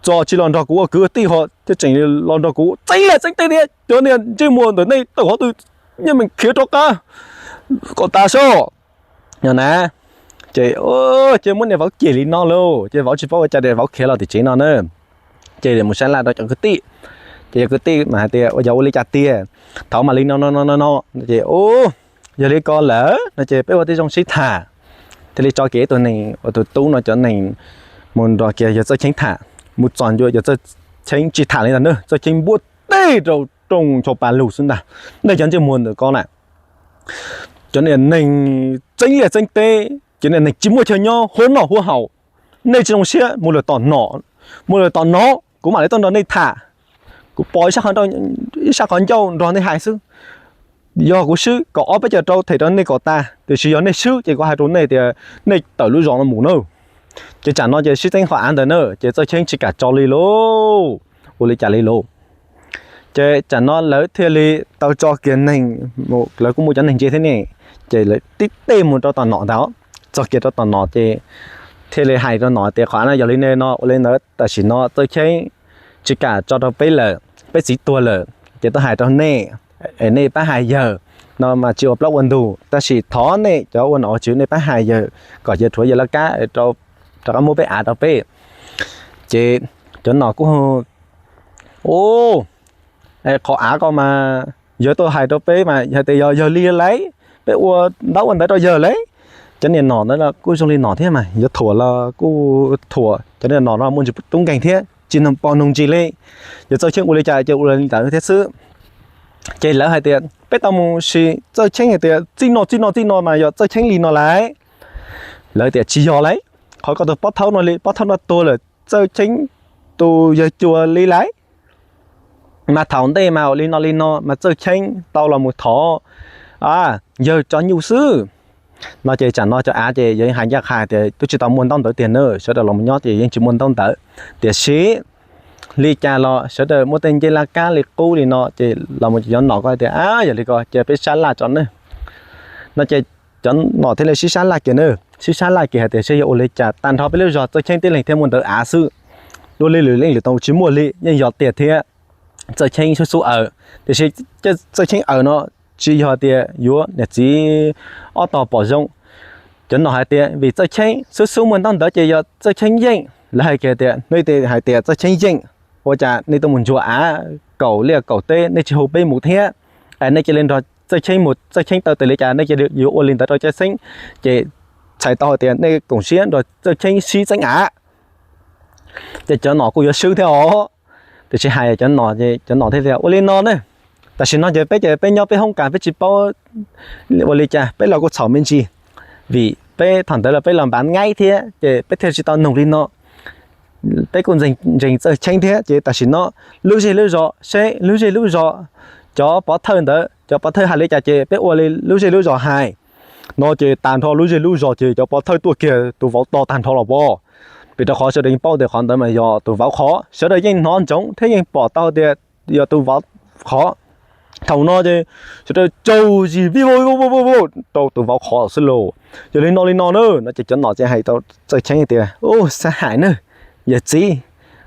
txog tsis los nrog kuv ua kwv ua tij ho thiaj tseem los nrog kuv txeeb liaj txeeb teb thiab. Cov niag ntsej muag ntawm nej tawm qhov twg, nej mam khiav rov qab kom tas soj. No na, ces ces muab niam vauv cem li no lauj, ces vauv tsis paub ua cas, niam vauv khiav los tim tsev no na. Ces mus sab laj rau cov kwv tij, ces cov kwv tij mas hais tias ua yog ua li cas tiag, thaum ub mas li no no no no no. Ces yog li ko lawm no ces peb ua tib zoo sib tham. Thiaj li tso kiag ib tug neeg, ua tus tub no cov neeg mus nrog kiag yawg Txawj Cheeb tham. Mus txog ncua yawg Txawj Cheeb tsis tham li ntag na, Txawj Cheeb npuaj teg rau rooj ncho pa lug xwb ntag. Nej cov ntsej muag ntawm ko na, cov niag neeg txeeb liaj txeeb teb, cov niag neeg tsis muaj chaw nyob, huab noj huab haus, nej tsis zoo siab mus lawm tom nom, mus lawm tom nom kuv mam li tuaj nrog nej tham. Kuv pom ib sab qhov ncauj nrog nej hais xwb. Yog kuv swb kom ob peb caug rau them rau nej kom tag, tiam sis yog nej swb ces kuv hais rau nej tias nej tawm lub zos no mus na. Ces tsam no ces sib txeeb qhov av ntawd na, ces Txawj Cheeb tsis kam tso li lauj, ua li cas li lauj. Ces tsam no lawv thiaj li tau tso kiag neeg, lawv kuj muaj cov neeg ntse thiab ne, ces lawv tib teg mus rau tom nom ntag. Txog kiag rau tom nom ces thiaj li hais rau nom tias qhov av no yog li nej no, ua li ntawd tam sim no Txawj Cheeb tsis kam tso rau peb lawm, peb txiv tuag lawm, ces tuaj hais rau nej, es nej pab hais yawg no mas tsis ua plaub ua ntug, tab sis thov nej cov ua nom ua tswv nej pab hais yawg kom yawg rhuav yawg laj kab rov qab muab peb av rau peb. Ces cov nom kuj, u, qhov av ko mas yawg tuaj hais rau peb mas yog tias yog yawg li lawm, peb ua ntaub ua ntawv rau yawg lawm. Cov niag nom ntawd kuj zoo li nom thiab mas yuav thuam los kuj thuam, cov niag nom no muaj ntsis tub nkeeg thiab tsis pom noog ntsis li. Yawg Txawj Cheeb ua li cas ces ua li ntawd thiab xwb. Ces lawv hais tias peb tau mus sim Txawj Cheeb hais tias txij no txij no txij no mas yog Txawj Cheeb li no lawm. Lawv tias tsis yog lawm, qhov ko tus pob thawj no li, pob thawj no tuag lawm, Txawj Cheeb tus yawg cuas li lawm. Mas thaum ntej mas ua li no li no mas Txawj Cheeb tau los mus thov yawg tso nyuj xwb. No ces tsam no cov av ces yawg hais ncaj qha tias twb tsis tau muaj ntaub ntawv tiag na, sawv daws los mus nyob ces yeej tsis muaj ntaub ntawv. Tiam sis li cas los sawv daws muaj tej ncej laj kab li qub li no ces los mus cov nom ko tias yog li ko ces peb sab laj tso ne. No ces cov nom thiaj li sib sab laj kiag na, sib sab laj kiag hais tias saib yog ua li cas tag nrho peb lub zos Txawj Cheeb tib leeg thiaj muaj ntawv av xwb, dua li lwm leej lwm tus tsis muaj li. Yeej yog tiag thiab, Txawj Cheeb xub xub awm, tiam sis Txawj Cheeb awm no tsis yog tias yuav niam txiv ob tog pom zoo. Cov nom hais tias vim Txawj Cheeb xub xub muaj ntaub ntawv ces yog Txawj Cheeb yeej. Lawv hais kiag tias nej hais tias Txawj Cheeb yeej, ua cas nej tuaj mus ntsuag av kaum liaj kaum teb nej tsis hu peb mus thiab? Es nej cia li nrog Txawj Cheeb mus, Txawj Cheeb tau tes li cas nej cia li yuav ua li ntawd rau Txawj Cheeb. Ces txhais tau hais tias nej koom siab nrog Txawj Cheeb sib txeeb av. Ces cov nom kuj yuav swb thiab os. Tiam sis hais cov nom, cov nom thiaj tias ua li no ne, tam sim no ces peb ces peb nyob peb hoob kas peb tsis paub ua li cas, peb los kuj txhaum me ntsis, vim peb thaum ntawd los peb los npav ngaib thiab ces peb thiaj tsis tau noog li no. Peb kuj ntseeg Txawj Cheeb thiab ces tam sim no lub zej lub zos seb lub zej lub zos cov pov thawj ntawd, cov pov thawj hais li cas ces peb ua li lub zej lub zos hais. No ces tag nrho lub zej lub zos ces cov pov thawj tuaj kiag tus vauv tog tag nrho los pov. Vim rau qhov sawv daws yeej paub tias qhov ntawd mas yog tus vauv qhov, sawv daws yeej hnov ntsoov thiab yeej pom tau tias yog tus vauv qhov. Thaum no ces sawv daws tsaug zis vij vauj rau tus vauv qhov xwb lauj. Yog li no li no na, no ces cov nom ces hais rau Txawj Cheeb tias, u, xav hais na, yawg txiv,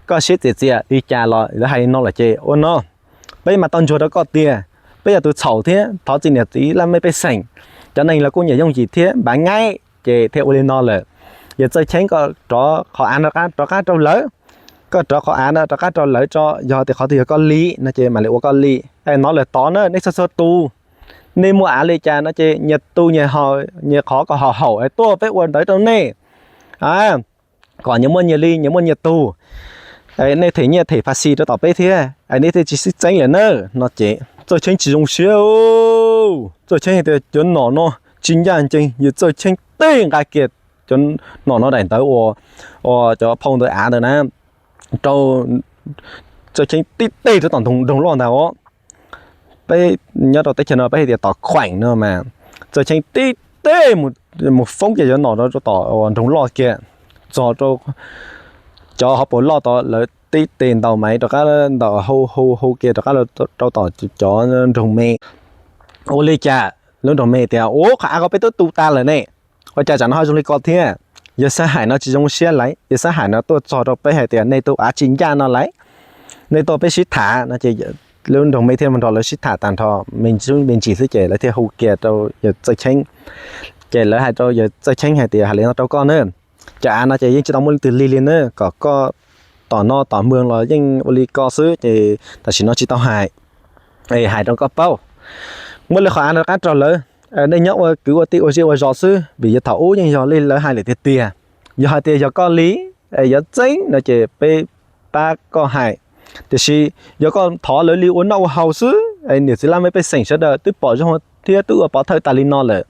koj siab txias txias li cas los lawv hais li no lawm ces ua no, peb mas tau ntsuag rau koj tiag, peb yog tus txhaum thiab thov txim niam txiv laj mej pej xeem. Cov neeg los kuj nyiam yooj yim thiab npav ngaib ces thiaj ua li no lawm. Yawg Txawj Cheeb, koj rov qhov av no rov qab rau lawv, koj rov qhov av no rov qab rau lawv tso, yog tias qhov twg yog koj li no ces mam li ua koj li. Es hnov lawm tod na, nej txhua txhua tus, nej muaj av li cas no ces nyias tu nyias haus, nyias qhov kom haum haum es tuaj peb ua ntawv rau nej. kom nyias muaj nyias li, nyias muaj nyias tug, nej them nyiaj them pha xi rau tom peb thiab es nej thiaj tsis sib txeeb lawm na. No ces Txawj Cheeb tsis zoo siab. Txawj Cheeb hais tias cov nom no tsis ncaj ncees, yog Txawj Cheeb tib nqa kiag cov nom no daim ntawv uas cov phau ntawv av ntawd na rau Txawj Cheeb tib teg rau tom nroog loj ntag os. Peb nyob rau teb chaws no peb hais tias tom khueem no mas, Txawj Cheeb tib teg mus foob kiag cov nom rau tom nroog loj kiag, txog rau cov hauv paus loj tod lawv tib teg ntaus maiv rov qab, ntaus hu hu hu kiag rov qab rau tom cov nroog me. Ua li cas lub nroog me tias, Ua, qhov av ko peb twb tu tas lawm ne, ua cas tsam no ho zoo li ko thiab? Yawg Xab Hais no tsis zoo siab lawm, yawg Xab Hais no tuaj txog rau peb hais tias nej tu av tsis ncaj no lawm, nej tuaj peb sib tham no ces lub nroog me thiaj mus nrog lawv sib tham tag nrho me ntsis xwb ces lawv thiaj hu kiag rau yawg Txawj Cheeb. Ces lawv hais rau yawg Txawj Cheeb hais tias, Hais li no rau koj na, cov av no ces yeej tsis tau muaj leej twg li li na, kom koj tom no tom mwg los yeej ua li ko xwb ces tam sim no tsis tau hais, hais rau koj paub. Muab li qhov av no rov qab rau lawv, nej nyob ua kwv ua tij ua zej ua zos xwb, vim yog thaum ub yeej yog li lawv hais lawm tiag tiag. Yog hais tias yog koj li yuav txeeb no ces peb pab koj hais, tiam sis yog koj thov lawv li ua noj ua haus xwb, niam txiv laj mej pej xeem sawv daws twb pom zoo thiab twb ua pov thawj tas li no lawm,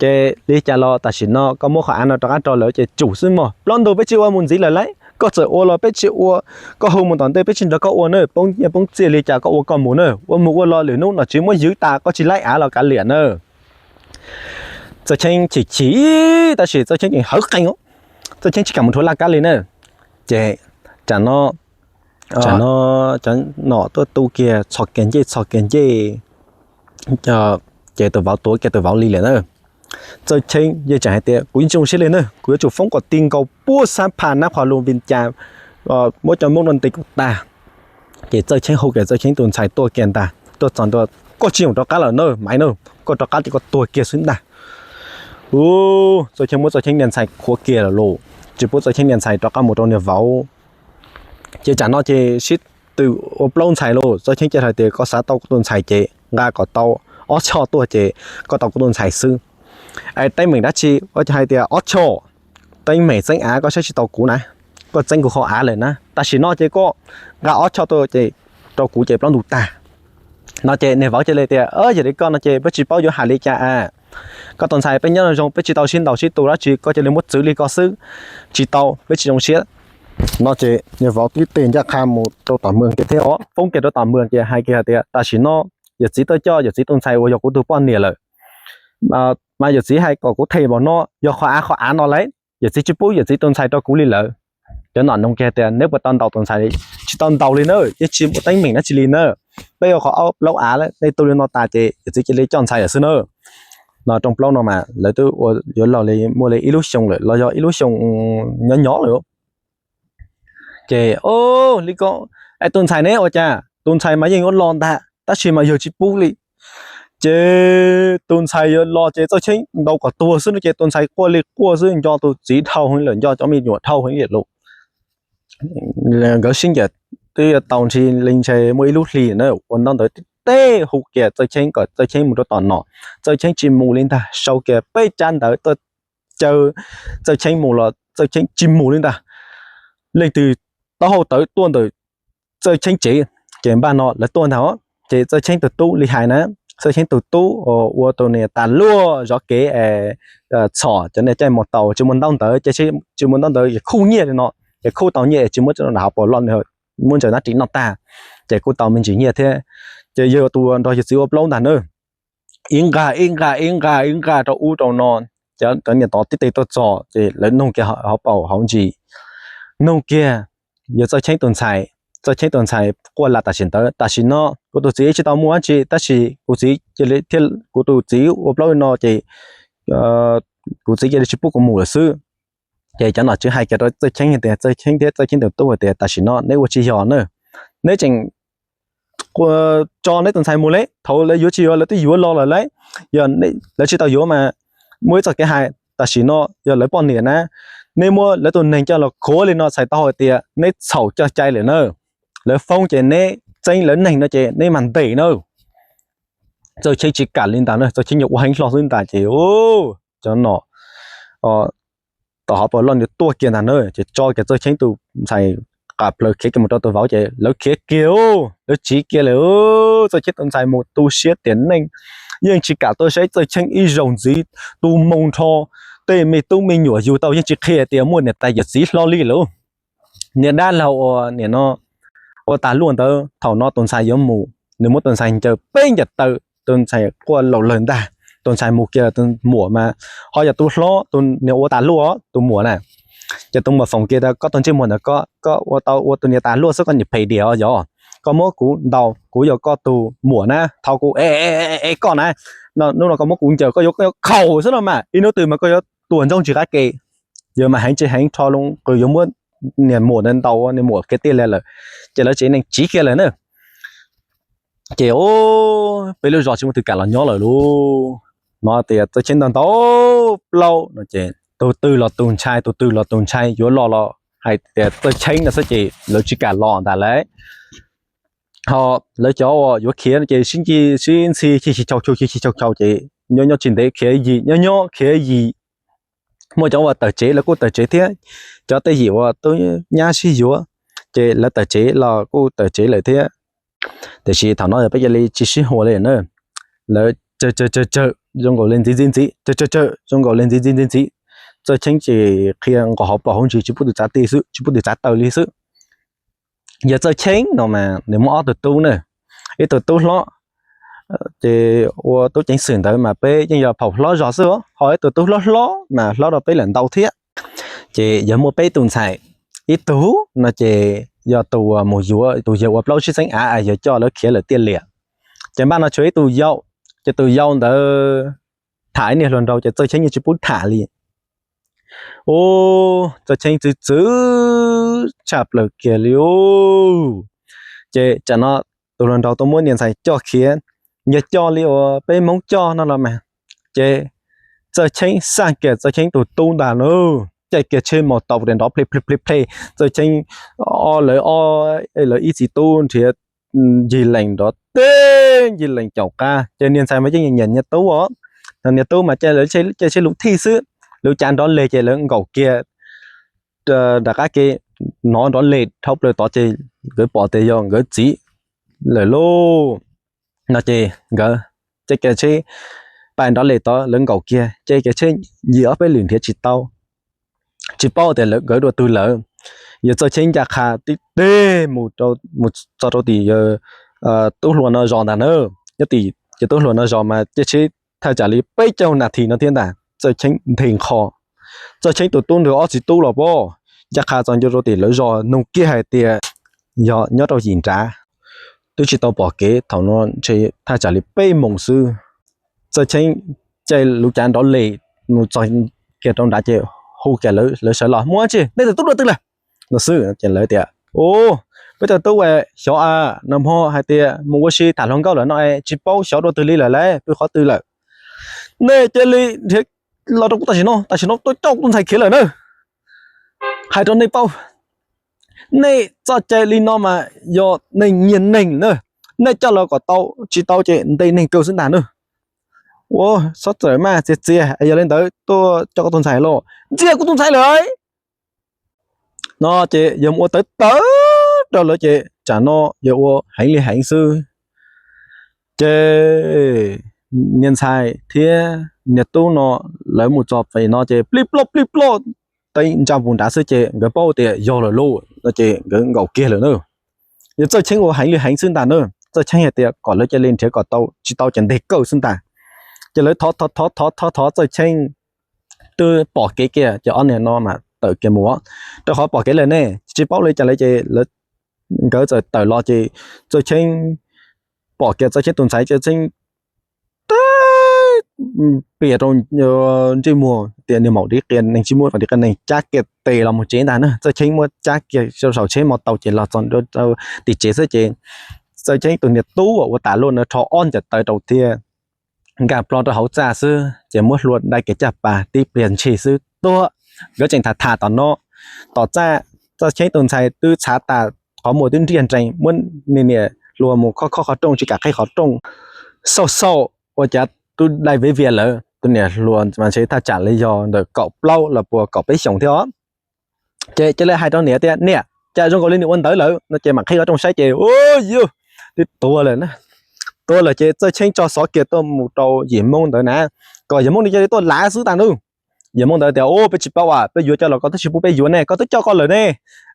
ces li cas los tam sim no koj muab qhov av no rov qab rau lawv ces tsum xwb mog. Plaub ntug peb tsis ua mus ntxiv lawm lauj, koj txawm ua los peb tsis ua, koj hu mus tom ntej peb tsis nrog koj ua na, poob nyiaj poob txiaj li cas koj ua koj mus na, ua mus ua los lwm hnub nom tswv muab ywg tas koj tsis laib av los kav liam na. Txawj Cheeb chim chim tab sis Txawj Cheeb tseem hawv qees, Txawj Cheeb tsis kam mus rhuav laj kab li na. Ces tsam no, tsam no cov nom tuaj tu kiag txhos kiag ncej txhos kiag ncej, ces tus vauv tuav kiag tus vauv li lawm na. Txawj Cheeb yeej tseem hais tias, Kuv yeej tsis zoo siab li na, kuv yuav tsum foob kom ti nkaus puag xab pha nab qhua lus vin cas, muab cov Hmoob no ntes kom tag. Ces Txawj Cheeb hu kiag Txawj Cheeb tus ntxhais tuaj kiag ntag, tuaj txog ntua, Koj tsis zoo rov qab lawm na Maiv na, koj rov qab ces koj tuag kiag xwb ntag. Txawj Cheeb muab Txawj Cheeb niag ntxhais qhuav kiag lawm lauj, tsis pub Txawj Cheeb niag ntxhais rov qab mus rau niag vauv. Ces tsam no ces sib tw ua plaub ntxhais lauj. Txawj Cheeb cia hais tias, Koj xav tau kuv tus ntxhais ces nqa kom tau ob choj tuaj ces koj tau kuv tus ntxhais xwb. Es teeb meem dab tsi ua hais tias ob choj, teeb meem txeeb av koj saib tsis tau kuv na, koj txeeb kuv qhov av lawm na, tam sim no ces koj nqa ob choj tuaj ces rau kuv ces plaub ntug tag. No ces niag vauv cia li tias, Yog li koj no ces peb tsis paub yuav hais li cas a. Koj tus ntxhais peb nyob zoo peb tsis tau sib ntaus sib tua dab tsi, koj cia li muab txwv li ko xwb, tsis tau peb tsis zoo siab. No ces niag vauv tib teg ncaj qha mus rau tom mwg kiag thiab os, foob kiag rau tom mwg ces hais kiag hais tias, Tam sim no yawm txiv tuaj coj yawm txiv tus ntxhais uas yog kuv tus poj niam lawm, mas yawm txiv hais kom kuv them npaum no, yog qhov av qhov av no lauj, yawm txiv tsis pub yawm txiv tus ntxhais rau kuv li lawm. Cov nom nug kiag tias, Neb puas tau ntaus tus ntxhais? Tsis tau ntaus li na, yeej tsis muaj teeb meem dab tsi li na. Peb ua qhov plaub av, nej tu li no tas ces yawm txiv cia li coj ntxhais lawm xwb na. No rooj plaub no mas lawv twb ua yuav luag li muaj li ib lub xyoo lawm los yog ib lub xyoo nyob nyob lawm. Ces, O, li ko, es tus ntxhais ne ua cas? Tus ntxhais mas yeej yuav los ntag tab sis mas yawg tsis pub li. Ces tus ntxhais yuav los ces Txawj Cheeb ntaus kom tuag xwb no ces tus ntxhais quaj li quaj xwb, nco tus txiv dhau heev lawm, nco cov me nyuam dhau heev li lawm. Nkawd sib ncaws twb yuav tau ntshe li ntshe muaj ib lub hlis na, ua ntaub ntawv tib teg hu kiag Txawj Cheeb kom Txawj Cheeb mus rau tom nom, Txawj Cheeb tsis mus li ntag, sau kiag peb tsab ntawv tuaj caw Txawj Cheeb mus los Txawj Cheeb tsis mus li ntag. Leej twg taub hau tawv tuaj ntawm Txawj Cheeb tsev, ces npaj no lawv tuaj ntag os. Ces Txawj Cheeb tus tub li hais na, Txawj Cheeb tus tub ua tus niag tas luaj zov kev, txhom cov niag caij mus taus tsis muaj ntaub ntawv, ces tsis muaj ntaub ntawv ces khuj nyiaj li no, ces khuj tau nyiaj tsis muab rau nram hauv paus loj, muab ntsaws dab ris noj tag, ces kuj tau me ntsis nyiaj thiab. Ces yog tus nrog yawg txiv ua plaub ntag na, ib nqag ib nqag ib nqag ib nqag rau ub rau no, cov niam tod tib teg tuaj txog ces lawv nug kiag hauv paus hauv ntsis, nug kiag yawg Txawj Cheeb tus ntxhais. Txawj Cheeb tus ntxhais quaj lam tam sim ntawd, Tam sim no kuv tus txiv tsis tau muaj dab tsi tab sis kuv txiv cia li thiab kuv tus txiv ua plaub li no ces kuv txiv cia li tsis pub kuv mus lawm xwb. Ces cov nom tswv hais kiag rau Txawj Cheeb hais tias, Txawj Cheeb thiab Txawj Cheeb tus tub hais tias, Tam sim no neb ua tsis yog na, neb tseem tso neb tus ntxhais mus lauj, thaum lawv yuav tsis yuav lawv twb yuav los lawm lauj. Yog lawv tsis tau yuav mas muaj ib txoj kev hais, tam sim no yog lawv poj niam na, neb muab lawv tus neeg coj los khuav li no txhais tau hais tias neb txhaum coj cai lawm na. Lawv foob ces neb txeeb lawv neeg no ces neb mas ntes na. Txawj Cheeb tsis kam li ntag na, Txawj Cheeb nyuam ua heev hlo xwb ntag ces cov nom tom hauv pas loj nws tuaj kiag ntag na, ces tso kiag Txawj Cheeb tus ntxhais qam plaws khiav kiag mus rau tus vauv ces lawv khiav kiag, lawv tsiv kiag lawm. Txawj Cheeb tus ntxhais mus tu siab tiam neej, yeej tsis kam tuaj saib Txawj Cheeb ib zaug ntxiv. Tu moo nrho, tej me tub me nyuam yug tau yeej tsis qhia tias muaj niam tais yawm txiv hlo li lawm. Niag dab laug uas nim no ua tas luaj ntawd, thaum no tus ntxhais yuav mus, nws muab tus ntxhais ncaws peb ncaws taw, tus ntxhais quaj laus lawm ntag. Tus ntxhais mus kiag, tus muam mas ho yog tus hlob, tus niag ua tas luaj, tus muam na. Ces tus muam foom kiag tias, koj tus ntsej muag ntawd, koj ua tau ua tus niag tas luaj xwb, koj niag phem diam os yog. Koj muab kuv ntaus, kuv yog koj tus muam na, thov kuv es koj na. Hnub no koj muab kuv ncaws, koj yuav khaum xwb no mas, ib hnub twg mas koj yuav tuag ntsoog tsis qab ke. Yog mas heev tsis heev rho loo qws yuav muab niag muam ntawd ntaus, niag muam khiav tiaj lias lawm. Ces lawv tsev neeg tsiv kiag lawm na. Ces peb lub zos tsis muaj twg kam los nyob lawm lauj. No tias Txawj Cheeb ntau ntau plaub no ces tus twg los tus ntshai, tus twg los tus ntshai, yuav los los hais tias Txawj Cheeb no xwb ces lawv tsis kam los ntag lauj. Ho lawv cov uas yuav khiav no ces sib nci sib ntxhi, chim chim chaus chaus, chim chim chaus chaus ces nyob nyob tsis ntev khiav yim, nyob nyob khiav yim. Muaj cov uas tawm tsev lawv kuj tawm tsev thiab, cov tej yim uas tub nyab sib yuav ces lawv tawm tsev los kuj tawm tsev lawm thiab. Tiam sis thaum no yog peb cia li tsis sib hua li na. Lawv tsawg tsawg tsawg tsawg zoo nkaus li ntxiv ntxiv ntxiv, tsawg tsawg tsawg zoo nkaus li ntxiv ntxiv ntxiv ntxiv. Txawj Cheeb ces qhia nqos hauv paus hauv ntsis tsis pub tus txav ti xwb, tsis pub tus txav taw li xwb. Yog Txawj Cheeb no mas nws muaj ob tug tub na, ib tug tub hlob ces ua tub ceev xwm ntawd mas peb yeej yog phaum hlob zog xwb, ho ib tug tub hlob hlob mas hlob rau peb lawm ntau thiab. Ces yog muaj peb tus ntxhais, ib tug no ces yog tus uas mus yuav tus yawg ua plaub tsib xeeb av, yawg coj lawv khiav lawm tiaj liam. Ces npaj no tshuav ib tug yau, ces tus yau ntawd tham ib niag hluas nraug ces Txawj Cheeb yeej tsis pub tham li. Ub, Txawj Cheeb txwv txwv tshaj plaws kiag li ub. Ces tsam no tus hluas nraug tuaj muab niag ntxhais coj khiav, yog coj li uas peb Hmoob coj no los mas. Ces Txawj Cheeb xaj kiag Txawj Cheeb tus tub ntag na, caij kiag tsheb maus taus nrov plhe plhe plhe plhe. Txawj Cheeb ob lawv ob, lawv ib txiv tub nrhiav ncig lees nrov teb ncig lees caum qab, ces niag ntxhais mas yeej nyiam nyiam niag tub os. Niag tub mas caij tsheb luv thij xwb, lub cav nrov leg ces lawv nkaum kiag nram qab ke, hnov nrov leg dhau plaws tod ces nkawd pom tias yog nkawd txiv lawm lauj. No ces nkawd caij kiag tsheb, pais nrov leg tod lawv nkaum kiag, caij kiag tsheb yim ob peb lwm nrhiav tsis tau, tsis paub tias lawv nkawd dua twg lawm. Yawg Txawj Cheeb ncaj qha tib teg mus, mus txog rau tim yawg tub hluas no zos ntag na. Nyob tim yawg tub hluas no zos mas caij tsheb thaj tsam li peb caug nas this no thiab ntag, Txawj Cheeb nthe nkho. Txawj Cheeb tus tub ntawd ob txiv tub los pob, ncaj qha txog ntua rau tim lawv zos nug kiag hais tias yog nyob rau yim nrad, twb tsis tau pom kev. Thaum no ntshe thaj tsam li peb moos xwb, Txawj Cheeb caij lub cav nrov leg mus txog kiag rau nrad ces hu kiag lawv sawv los, muaj tsi, nej tus tub dua twg lawm? No xwb ces lawv tias, u, peb tus tub xyov a, nag hmo hais tias mus ua si tham hluas nkauj lawm no es tsis paub xyov dua twg li lawm lauj, pw qhov twg lawm. Nej cia li nrhiav los rau kuv tam sim no, tam sim no tuaj coj kuv tus ntxhais khiav lawm na. Hais rau nej paub, nej txoj cai li no mas yog neeg nyiag neeg na. Nej coj los kom tau, tsis tau ces ntes neeg kawg xwb ntag na. Ua, txhob txawm maj, txias txias, yog li ntawd tuaj coj koj tus ntxhais los. Ntxias kuv tus ntxhais lawm. No ces yog mus ua tawv tawv rau lawv ces tsam no yog ua heev li heev xwb. Ces niag ntxhais thiab niag tub no lawv mus txog pem no ces plij ploj plij ploj, teeb ntsa npus nrad xwb ces nkawd paub tias yog lawm lauj no ces nkawd nkaum kiag lawm na. Yog Txawj Cheeb ua heev li heev xwb ntag na. Txawj Cheeb hais tias kom lawv cia li nrhiav kom tau, tsis tau ces ntes kawg xwb ntag. Ces lawv thov thov thov thov thov Txawj Cheeb twb pom kev kiag ces ob niag no mas tawm kiag mus. Rau qhov pom kev lawm ne, tsis paub li cas lawm ces nkawd txawm tawm los ces Txawj Cheeb pom kiag Txawj Cheeb tus ntxhais, Txawj Cheeb teb pias rau ntsej muag tias, niag maum dib qias neeg, tsis muaj dib qias neeg, cab kiag tes los mus tsev ntag na. Txawj Cheeb muab cab kiag rau saum tsheb maus taus ces los txog rau tim tsev xwb ces Txawj Cheeb tus niag tub uas ua tas luaj na rho ob ncaws taw rau thiab nkag plho rau hauv txaj xwb ces muab hlua dai kiag caj pas tib pliag ntshis xwb tuag. Nkawd tseem tham tham tom no, tom txaj, Txawj Cheeb tus ntxhais twb txhav tas, qhov muag twb nriaj nrees, muab niag niam hluas mus khob khob qhov rooj tsis kam qhib qhov rooj, xauj xauj ua cas twb dai viv vias lawm. tus niam hluas mas ntshe thaj tsam li yog ntawm kaum plaub los puas kaum peb xyoos thiab os. Ces cia li hais rau niam tias, Niam, cas zoo nkaus li nws ua ntawd lawm no. Ces mam qhib qhov rooj saib ces, u, yus, twb tuag lawm na. Tuag lawm ces Txawj Cheeb tso xov kiag tuaj mus rau yim Hmoob ntawd na, kom yim Hmoob ntawd cia li tuaj lav xwb tag nub. Yim Hmoob ntawd tias, U, peb tsis paub as, peb yuav coj los koj twb tsis pub peb yuav ne, koj twb coj koj lawm ne,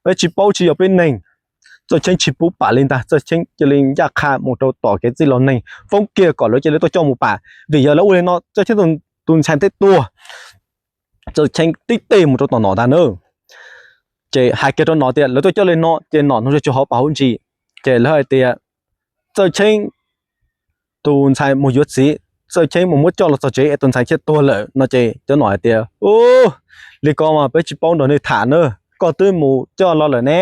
peb tsis paub tsis yog peb neeg. Txawj Cheeb tsis pub pam li ntag, Txawj Cheeb cia li ncaj qha mus rau tom kev txij laus neeg, foob kiag kom lawv cia li tuaj coj mus pam, vim yog lawv ua li no Txawj Cheeb tus ntxhais thiaj tuag. Txawj Cheeb tib teg mus rau tom nom ntag na. Ces hais kiag rau nom tias lawv tuaj coj li no ces nom nug tsuag tsuag hauv pas hauv ntsis, ces lawv hais tias Txawj Cheeb tus ntxhais mus yuav txiv, Txawj Cheeb mus muab coj los txog tsev es tus ntxhais thiaj tuag lawm no. Ces cov nom hais tias, U, li ko mas peb tsis paub nrog nws tham na, koj twb mus coj los lawm ne.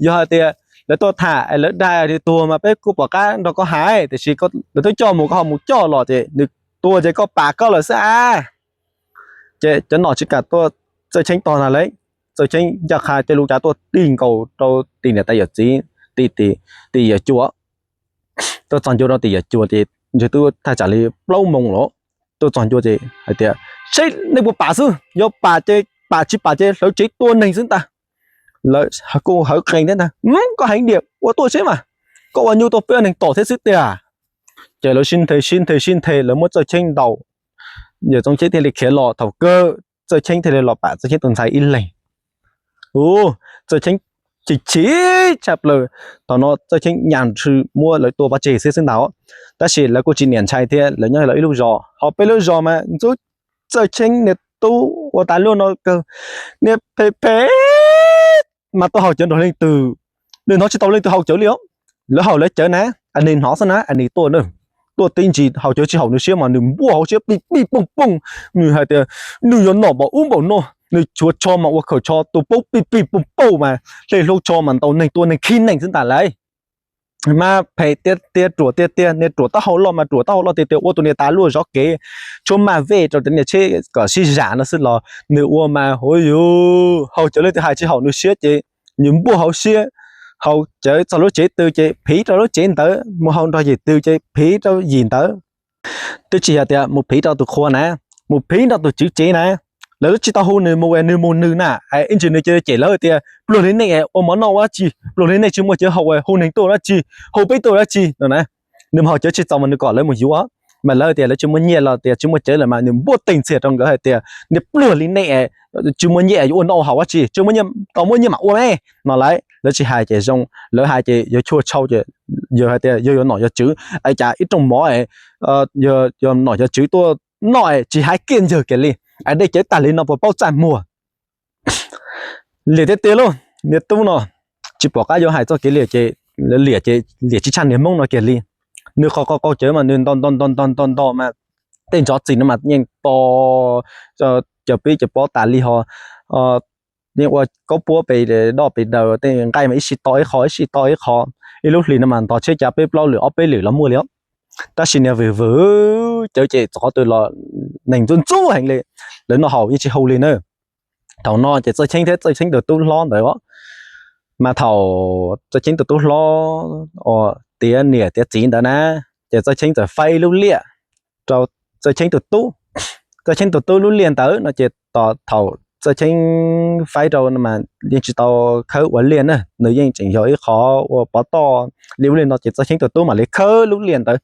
Yog hais tias lawv tuaj tham es lawv dag nws tuag mas peb kuj pom qab nrog koj hais, tiam sis lawv twb coj mus koj ho mus coj los ces nws tuag ces koj pam koj lawm xwb a. Ces cov nom tsis kam tuaj, Txawj Cheeb tog ntag lauj. Txawj Cheeb ncaj qha coj lub cav tuaj tig nkaus rau tim niam tais yawm txiv, tim, tim yawm cuas. Tuaj txog ncua rau tim yawm cuas ces ntshe twb thaj tsam li plaub moos lawm. Tuaj txog ncua ces hais tias, Seb nej puas pam xwb, yog pam ces pam, tsis pam ces hlawv tsev tua neeg xwb ntag. Lawv kuj hawv qees thiab ntag, Koj heev diam, ua tuaj seb mas, koj ua nyuj tuaj peb neeg tom thiab xwb tiag. Ces lawv sib nthe sib nthe sib nthe, lawv muab Txawj Cheeb ntaus. Yawm Txoov Cheeb thiaj li khiav los, thaum kawg Txawj Cheeb thiaj li los pam Txawj Cheeb tus ntxhais ib leeg. U, Txawj Cheeb chim chim tshaj plaws. Thaum no Txawj Cheeb nyas nrhw muab lawv tua pov tseg xwb xwb ntag. Tab sis lawv kuj tsis niam ntshai thiab, lawv nyob lawv ib lub zos. Ho peb lub zos mas ntxub Txawj Cheeb niag tub ua tas luaj no kawg, niag phem phem mas tuaj haus cawv nrog leej twg, nws hnov tsis tau leej twg haus cawv li os. Lawv haus lawv cawv na, nws hnov xwb na, nws tuaj na, tuaj tib ntsis haus cawv tsis haum nws siab mas nws npuaj hauv siab pij pij pooj pooj. Nws hais tias nws yuav nom npaum ub npaum no, nws tshuav tsho mas ua khaws tsho tus paub pij pij pooj pooj mas hle hlua tsho mas ntaus neeg tua neeg khib neeg xwb ntag lauj. Mas phem tiag tiag, ruam tiag tiag, niag ruam taub hau loj mas ruam taub hau loj tiag tiag, ua tus niag tas luaj zov kev, tshuab maj vej rau cov niag tsheb kom sib zam no xwb los nws ua mas, hu yus, haus cawv leej twg hais tsis haum nws siab ces nws npuaj hauv siab, haus cawv txog lub tsev twg ces phiv rau lub tsev ntawd, mus haus nrog yim twg ces phiv rau yim ntawd. Twb tsis yog tias mus phiv rau tus qhua na, mus phiv rau tus tswv tsev na. Lawv twb tsis tau hu nws mus es nws mus nws na, ib ntsis nws cia li cem lawv tias, Pluag li nej es ua mov noj ua dab tsi? Pluag li nej tsis muaj cawv haus es hu neeg tuaj dab tsi? Hu peb tuaj dab tsi no na? Nws mus haus cawv tsis txaus mas nws kom lawv mus yuav, mas lawv tias lawv tsis muaj nyiaj los tias tsis muaj cawv lawm mas nws npuaj teeg ntxiag rau nkawd hais tias, Niag pluag li nej es tsis muaj nyiaj es yuav ua noj ua haus dab tsi? Tsis muaj nyiaj, tau muaj nyiaj mam ua me no lauj. Lawv tsis hais ces zoo, lawv hais ces yawg chua tshau ces yawg hais tias yawg yog nom yog tswv, es cas ib rooj mov yog nom yog tswv tuaj noj tsis hais kiag ntawd kiag li, es dej cawv tag li no puas paub txaj muag? Liam tiag tiag lauj, niag tub no tsis pom qab yuav hais txoj kev liam ces, liam ces liam tsis tshaj niag Hmoob no kiag li. Nws qhov qau qau cawv mas nws nto nto nto nto nto nto mas tej ntxhov txim no mas yeej to cov pib cov pob tas li ho, yeej ua kaub puab pes doj pes daws, tej nqaij mas ib sij to ib qho ib sij to ib qho. Ib lub hlis no mas ntog tsheb cav peb plaub lwm ob peb lwm los muaj li os. Tab sis niag vwm vwm cawv ces txog qhov twg los neeg ntxub ntxub heev li, lawv noj haus yeej tsis hu li na. Thaum no ces Txawj Cheeb thiab Txawj Cheeb tus tub hlob ntawd os, mas thaum Txawj Cheeb tus tub hlob uas tiav niam tiav txiv ntawd na, ces Txawj Cheeb txawm faib ib lub liaj rau Txawj Cheeb tus tub. Txawj Cheeb tus tub lub liaj ntawd no ces thaum Txawj Cheeb faib rau mas yeej tsis tau khawb ua liaj na, nws yeej tseem yog ib qho ua pov toj li ub li no ces Txawj Cheeb tus tub mam li khawb lub liaj ntawd.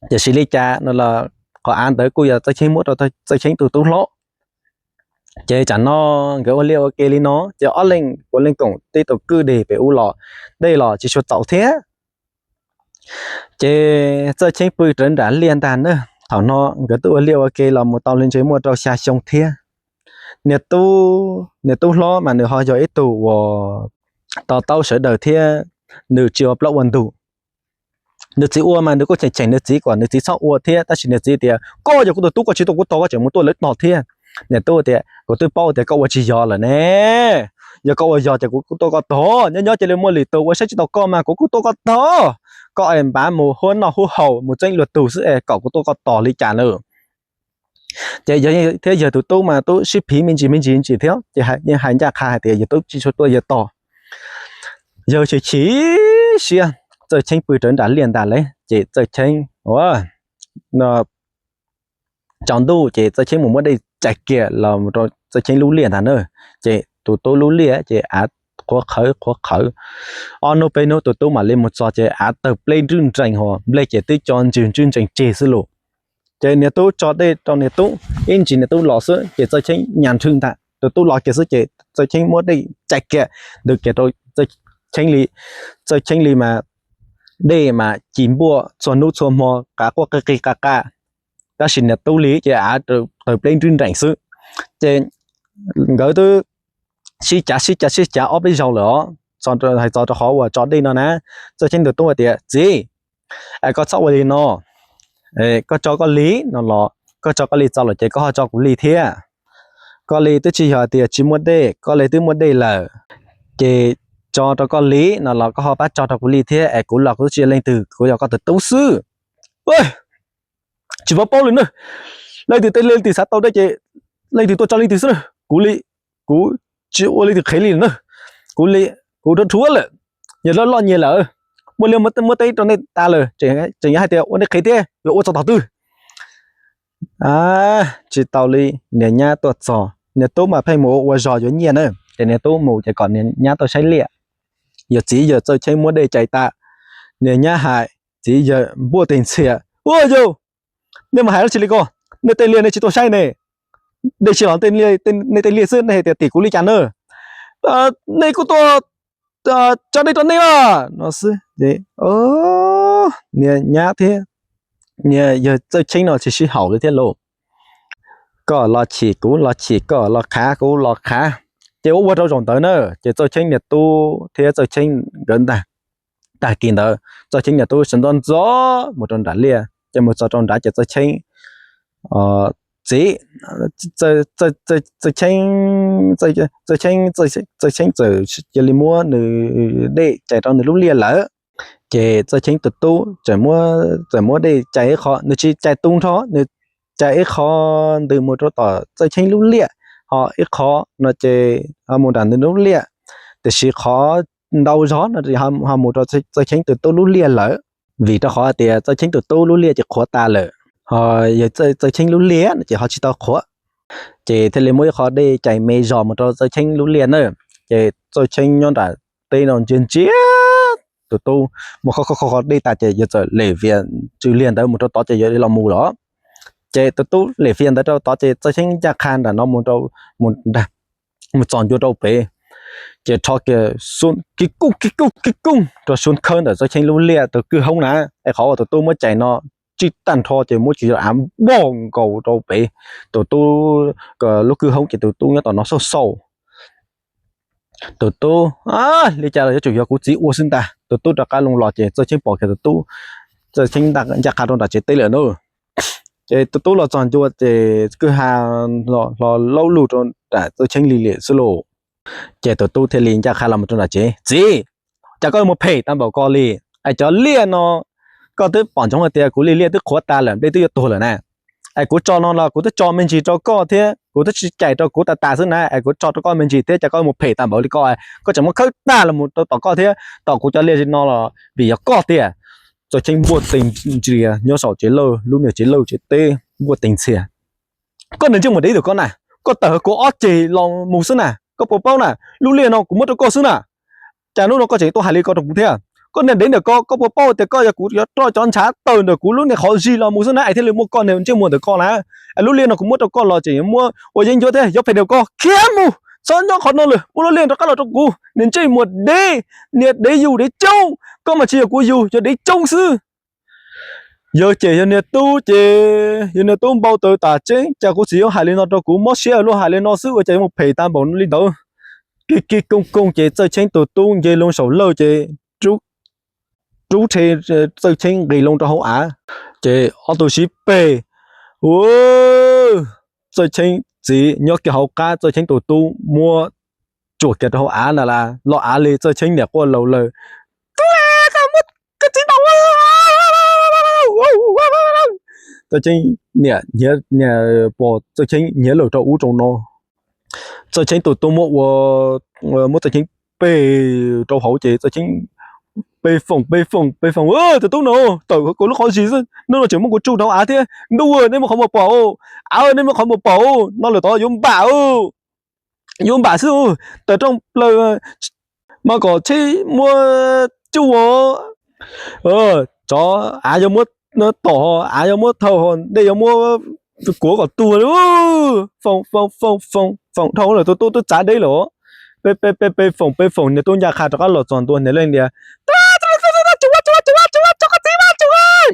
Tiam sis li cas no los qhov av ntawd kuj yog Txawj Cheeb muab rau Txawj Cheeb tus tub hlob. Ces tsam no nkawd ua liaj ua ke li no ces ob leeg puav leej koom tej tus kwj deg pem ub los, dej los tsis tshua txaus thiab. Ces Txawj Cheeb pw rawv nram liaj ntag na. Thaum no nkawd twb ua liaj ua ke los mus tau li ntshe muaj rau xya xyoo thiab. Niag tub, niag tub hlob mas nws ho yog ib tug uas to taub sawv daws thiab, nws tsis ua plaub ua ntug. Nws txiv ua mas nws kuj cheem cheem nws txiv kom nws txiv txhob ua thiab, tab sis nws txiv tias, Koj yog kuv tus tub, koj tsis tuaj kuv tog, koj tseem mus tuaj lawv tog thiab. Niag tub tias, Kuv twb paub tias koj ua tsis yog lawm ne. Yog koj ua yog ces kuv kuj tuaj koj tog, nyob nyob cia li muaj lwm tus ua saib tsis tau koj mas kuv kuj tuaj koj tog. Koj es npav mus huab noj huab haus mus txeeb luag tug xwb es kom kuv tuaj koj tog li cas na. Ces yawg thiab yawg tus tub mas tub sib phiv me ntsis me ntsis ntsis thiab ces yeej hais ncaj qha hais tias yawg tub tsis tshua tuaj yawg tog. Yawg chim chim siab, Txawj Cheeb pw rawv nram liaj ntag lauj ces Txawj Cheeb ua, no, tsaus ntuj ces Txawj Cheeb mus muab dej cais kiag los rau Txawj Cheeb lub liaj ntag na. Ces tus tub lub liaj ces av qhuav qhawv qhuav qhawv. Ob hnub peb hnub tus tub mam li mus txog ces av tawg pleb nrwj nrees hos nplej ces twb co ntswg ntswj nrees ceg xwb lauj. Ces niag tub tso dej rau niag tub, ib ntsis niag tub los xwb ces Txawj Cheeb nyas nrhw ntag, tus tub los kiag xwb ces Txawj Cheeb muab dej cais kiag ntws kiag rau Txawj Cheeb li. Txawj Cheeb li mas dej mas ci npuaj txhua hnub txhua hmo qav quaj qig qig qa qa, tab sis niag tub li ces av tawg pleb nrwj nrees xwb. Ces nkawd twb sib cav sib cav sib cav ob peb zaug lawm os, hais txog rau qhov uas tso dej no na. Txawj Cheeb tus tub hais tias, Txiv, es koj txhob ua li no, koj tso koj li no los koj tso koj li txaus lawm ces koj ho tso kuv li thiab. Koj li twb tsis yog tias tsis muaj dej, koj li twb muaj dej lawm, ces tso rau koj li no los koj ho pab tso rau kuv li thiab es kuv los kuv twb tsis yog leej twg, kuv yog koj tus tub xwb. Tsis paub paub li na, leej twg tej leej twg xav tau dej ces leej twg tuaj tso leej twg xwb na. Kuv li, kuv tsis ua leej twg qhev li na, kuv li, kuv rhuav rhuav lawm, yog loj loj nyias lawm, muaj liaj muaj teb rau nej tas lawm tseem yuav hais tias ua nej qhev thiab yuav ua txog thaum twg? Tsis tau li, niag nyab tuaj txog, niag tub mas pheej mus ua zog yuav nyiaj na, ces niag tub mus ces kom niag nyab tuaj saib liaj. Yawg txiv yawg Txawj Cheeb muab dej cais tas, niag nyab hais, txiv yawg npuaj tes ntxhias, Ua yau, nej mas hais dab tsi li ko? Nej tej liaj nej tsis tuaj saib ne, dej tsis los nej tej liaj xwb nej hais tias tim kuv li cas na? Nej kuj tuaj tso dej rau nej mas no xwb. Niag nyab thiab niag yawg Txawj Cheeb no tsis sib haum li thiab lauj. Koj los chim kuv los chim, koj los qhav kuv los qhav, ces ua ua rau zaum ntawd na. Ces Txawj Cheeb niag tub thiab Txawj Cheeb nkawd ntag, tag kis ntawd Txawj Cheeb niag tub sawv ntxov ntxov mus rau nram liaj, ces mus txog rau nrad ces Txawj Cheeb, txiv, Txawj Cheeb, Txawj Cheeb, Txawj Cheeb txawm cia li muab nws dej cais rau nws lub liaj lawm. Ces Txawj Cheeb tus tub txawm muab, txawm muab dej cais ib qho, nws tsis cais tu nrho, nws cais ib qho ntws mus rau tom Txawj Cheeb lub liaj, ho ib qho no ces ho mus nram nws lub liaj, tiam sis qhov ntau zog no ho mus rau Txawj Cheeb tus tub lub liaj lawm, vim rau qhov hais tias Txawj Cheeb tus tub lub liaj ces qhuav tas lawm, ho yog Txawj Cheeb lub liaj no ces ho tsis tau qhuav. Ces thiaj li muab ib qho dej cais me zog mus rau Txawj Cheeb lub liaj na. Ces Txawj Cheeb nyob nram teb no ntsia ntsia tus tub, mus kho kho kho dej tas ces yawg txawm lem fias tsw liaj ntawd mus rau tod ces yawg los mus lawm. Ces tus tub lem fias ntawd rau tod ces Txawj Cheeb ncaj qha nram no mus rau, mus txog ncua rau pem, ces rho kiag kib kuj kib kuj kib kuj rau xub khawb ntawm Txawj Cheeb lub liaj tus kwj hoob na. Es qhov uas tus tub muab cais no tsij tag nrho ces muab cov av npog nkaus rau pem tus tub lub kwj hoob ces tus tub nyob tom no xauj xauj. Tus tub, Li cas los yuav tsum yog kuv txiv ua xwb ntag. Tus tub rov qab loo los ces Txawj Cheeb pom kiag tus tub, Txawj Cheeb ncaj qha rau nram tsev teb lawm na. Ces tus tub los txog ncua ces kwj ha hlo laub lug rau nram Txawj Cheeb li liam xwb lauj. Ces tus tub thiaj li ncaj qha los mus rau nram tsev, Txiv, cas koj mus phem tag npaum ko li? Es cov liaj no koj twb pom ntsoov hais tias kuv li liaj twb qhuav tas lawm, nplej twb yuav tuag lawm na. Es kuv tso no los kuv twb tso me ntsis rau koj thiab, kuv twb tsis cais rau kuv tas tas xwb na, es kuv tso rau koj me ntsis thiab, cas koj mus phem tag npaum li ko? Koj tseem muab khawb tag los mus rau tom koj thiab tom kuv cov liaj no los vim yog koj tiag. Txawj Cheeb npuaj tes ntxias nyob saum tsev lawj, lub niag tsev lawj tsev teb npuaj tes ntxias, Koj niag ntsej muag dev ntawm koj na, koj tawm kuv ob ceg los mus xwb na, koj puas paub na? Lub liaj no kuv muab rau koj xwb na, cas hnub no koj tseem tuaj hais li ko rau kuv thiab? Koj niag dev ntawm ko, koj puas paub tias koj yog kuv yuav roj cov ntshav tawm ntawm kuv lub niag qhov zig los mus xwb na, es thiaj li muaj koj niag ntsej muag ntawm ko na? Es lub liaj no kuv muab rau koj los tseem muab ua yeeb ncuab thiab, yuav phem ntawm ko, khiav mus, txhob nyob qhov no lawm, muab lub liaj rov qab los rau kuv, niag ntsej muag dev, niag dev yus dev coob, koj mas tsis yog kuv yus, yog dev coob xwb. Yawg ces yog niag tub ces yog niag tub npau taws tas tseeb, cas kuv txiv yuav hais li no rau kuv, mob siab luaj hais li no xwb ua cas yuav mus phem tag npaum li ntawd. Kig kig koog koog ces Txawj Cheeb tus tub nce loo saum lawj ces rub rhe Txawj Cheeb nqis loo rau hauv av, ces ob tug sib peg. Ua, Txawj Cheeb txiv nyob kiag hauv qab, Txawj Cheeb tus tub muab tsuam kiag rau hauv av na, los av li Txawj Cheeb niam quaj laus lawm, Tub, koj muab koj txiv ntaus. Txawj Cheeb niam pom Txawj Cheeb nyiav lawm rau ub rau no. Txawj Cheeb tus tub muab ua, muab Txawj Cheeb peg rau hauv ces Txawj Cheeb Pes Foom, Pes Foom, Pes Foom, tus tub no tawm kuv lub qhov zis xwb, hnub no tseem muab kuv tsuj rau av thiab. Ntuj, nej muaj qhov muag pom, av, nej muaj qhov muag pom, no lawm tod yuav npam, yuav npam xwb. Tawm rooj plaws mas kom tsheb muab cuj, tsov av yuav muab tom, av yuav muab thau, dej yuav muab kuav kom tuag li. Foom, Foom, Foom, Foom, Foom dhau lawm, tus tub twb txav deb lawm. Pes, Pes, Pes, Pes Foom, Pes Foom, niag tub ncaj qha rov qab los txog ntua niag leej tias,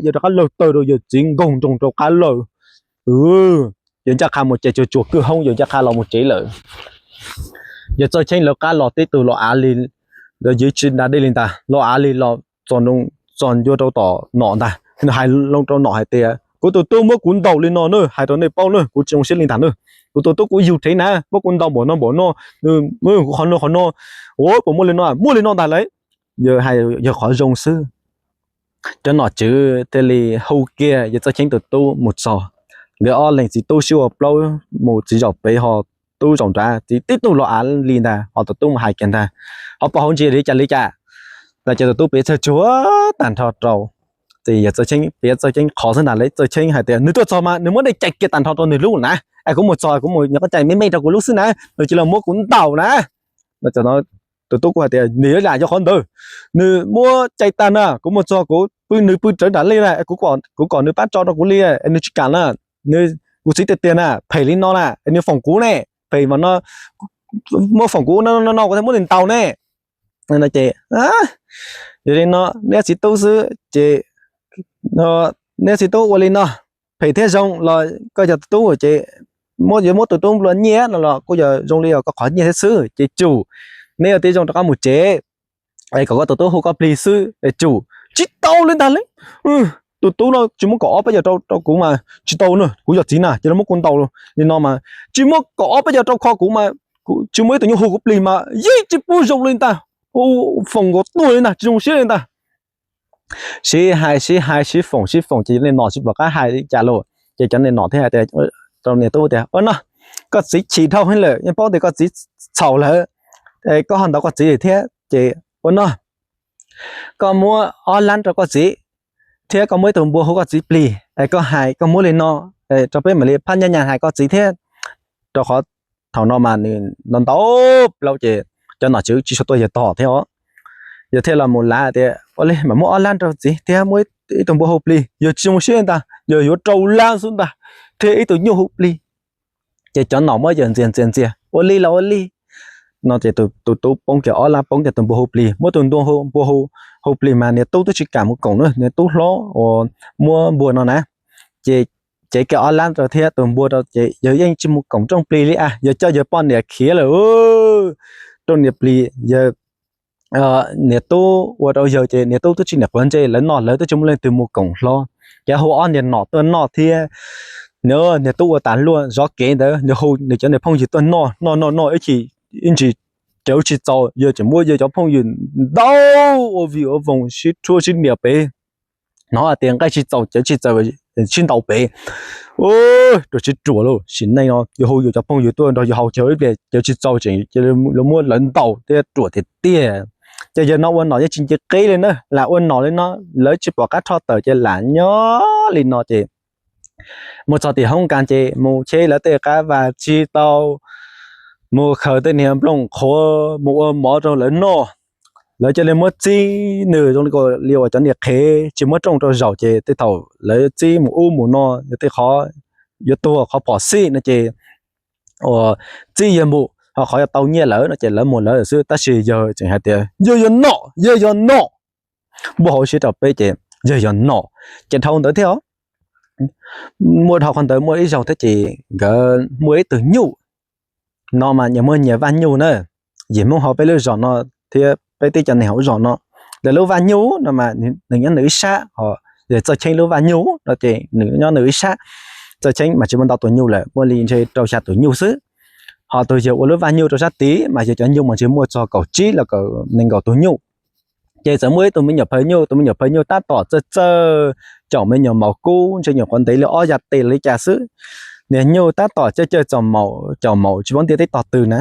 yawg rov qab laug taw rau yawg txiv nkoog nroos rau qab lawm. Yawg ncaj qha mus ces tsuas tsuas kwj hoob, yawg ncaj qha los mus tsev lawm. Yawg Txawj Cheeb lawv qab los tib tug los av li, los yawg tsis da dej li ntag, los av li los txog ncua rau tom nom ntag. Nws hais loo rau nom hais tias, kuv tus tub muab kuv ntaus li no na, hais rau nej paub na, kuv tsis zoo siab li ntag na. Kuv tus tub kuv yug rhev na, muab kuv ntaus npaum no npaum no, kuv qhov no qhov no, ua puas muaj li no, muaj li no ntag lauj. Yawg hais yawg qhov zoo xwb. Cov nom tswv thiaj li hu kiag yawg Txawj Cheeb tus tub mus txog. Nkawd ob leeg txiv tub sib ua plaub, mus txiv zaum pem ho tub zaum nrad, txiv tib tug los av li ntag, ho tus tub mus hais kiag ntag, ho pom hauv ntsis li cas li cas. Los ces tus tub piav txhawj tsuag tag nrho rau, ces yawg Txawj Cheeb piav Txawj Cheeb qhov xwb ntag lauj. Txawj Cheeb hais tias nws tuaj txog mas nws muab dej cais kiag tag nrho rau nws lub na, es kuv mus txog kuv mus nyob qhov cais me me rau kuv lub xwb na, nws cia li muab kuv ntaus na. Tus tub kuj hais tias nws yuav zam yog qhov ntawd, nws muab cais tag na, kuv mus txog kuv pw, nws pw rawv nram liaj na, kuv kom nws pab tso rau kuv li, nws tsis kam na. Nws, kuv txiv tiag tiag na, phem li no na, nws foom kuv ne, phem mas no, muab foom kuv no no no kuv thiaj muab nws ntaus ne. Ces yog li no neb txiv tub xwb ces neb txiv tub ua li no, phem thiab zoo los koj yog tus tub ces muab, yuav muab tus tub nplua nyiaj no los kuj yog zoo li yog koj qhov nyiaj thiab xwb ces tsum neb ua tib zoo rov qab mus tsev, es kom koj tus tub hu koj plig xwb es tsum. Tsis tau li ntag li. Tus tub no tsis muab kaum ob peb caug rau kuv mas tsis tau na, kuv yog txiv na cia li muab kuv ntaus li no mas tsis muab kaum ob peb caug rau kho kuv mas, tsis muaj ib tug nyuj hu kuv plig mas yeej tsis pub zoo li ntag. Foom nkaus tuag li ntag, tsis zoo siab li ntag. Sib hais sib hais sib foom sib foom ces nej nom tsis pom qab hais li cas los ces cov nej nom thiaj hais tias rau niag tub tias ua no, koj txiv chim dhau heev lawm, yeej paub tias koj txiv txhaum lawm, koj ho ntaus koj txiv thiab ces ua no, koj muab ob lab rau koj txiv thiab koj muab ib tug npua hu koj txiv plig es koj hais koj muab li no rau peb mam li phab nyab nyas hais koj txiv thiab, rau qhov thaum no mas nws ntaus ntaus plaub ces cov nom tswv tsis tshua tuaj yawg tog thiab os. Yawg thiaj los mus lav tias ua li mam muab ob lab rau txiv thiab muab ib tug npua hu plig, yawg tsis zoo siab ntag, yawg yuav rau lab xwb ntag, thiab ib tug nyuj hu plig. Ces cov nom muab yawg ntxias ntxias ntxias ua li los ua li no ces tus tub poob kiag ob lab poob kiag tus npua hu plig, muab tus npua hu plig mas niag tub twb tsis kam mus koom na, niag tub hlob uas muab npua no na, ces cev kiag ob lab rau thiab tus npua rau ces yawg yeej tsis mus koom rooj plig li a, yawg coj yawg poj niam khiav lawm. Rooj niam plig yawg, niag tub ua rau yawg ces niag tub twb tsis niam quav ntsej, lawv noj lawv twb tsis muaj leej twg mus koom hlo. Ces hu ob niag nom tuaj noj thiab, niag tub ua tas luaj zov kev ntawd nws hu nws cov niag phooj ywg tuaj noj noj noj noj ib chim, ib ntsis cawv tsis txaus yawg tseem muab yawg cov phooj ywg ntaus ua vij ua voog sib rhuav sib nias pem, hnov hais tias nqaij tsis txaus cawv tsis txaus sib ntaus pem. Ruam tsis ruam lauj, sim neej no yawg hu yawg cov phooj ywg tuaj nrog yawg haus cawv ib pliag cawv tsis txaus tseem cia li muab lawv ntaus thiab ruam tiag tiag. Ces yawg no ua nom yeej tsis nce qib li na, lam ua nom li no lawv tsis pom qab rho tawm ces lam nyob li no ces mus txog tim hoob kas ces mus cheb lawv tej qab vas tsis tau, mus khaws tej niag nplooj qhuav mus ua mov rau lawv noj. Lawv cia li muab txib nws zoo li uas cov niag qhev tsis muab rooj rau zaum ces tej thaum lawv txib mus ub mus no yog tej qhov yuav tuag qhov phom xij no ces txib yawg mus, ho qhov yuav tau nyiaj lawm no ces lawv mus lawv xwb, tab sis yawg tseem hais tias yawg yog nom, yawg yog nom. Npuaj hauv siab rau peb ces yawg yog nom. Ces dhau ntawd thiab os, muaj dhau qhov ntawd muaj ib zaug thiab ces nkawd muaj ib tug nyuj no mas nyias muaj nyias vaj nyuj na. Yim Hmoob hauv peb lub zos no thiab peb tib co neeg hauv zos no, lawv lub vaj nyuj no mas nws nyob nws ib sab, ho yawg Txawj Cheeb lub vaj nyuj no ces nws nyob nws ib sab. Txawj Cheeb mas tsis muaj ntau tus nyuj lawm, muaj li ntshe rau xya tus nyuj xwb. Ho tus yawg ua lub vaj nyuj rau sab tid mas yawg cov nyuj mas ntshe muaj txog kaum tsib los kaum nees nkaum tus nyuj. Ces txawm muaj ib tug me nyuam phaj nyuj, tus me nyuam phaj nyuj tab tom txawj txawj caum me nyuam maum kub, ntshe nyuam qhuav ntev li ob yas tes li cas xwb. Niag nyuj tab tom cawj cawj txaus maum, caum maum tsis paub ntiaj teb tog twg na.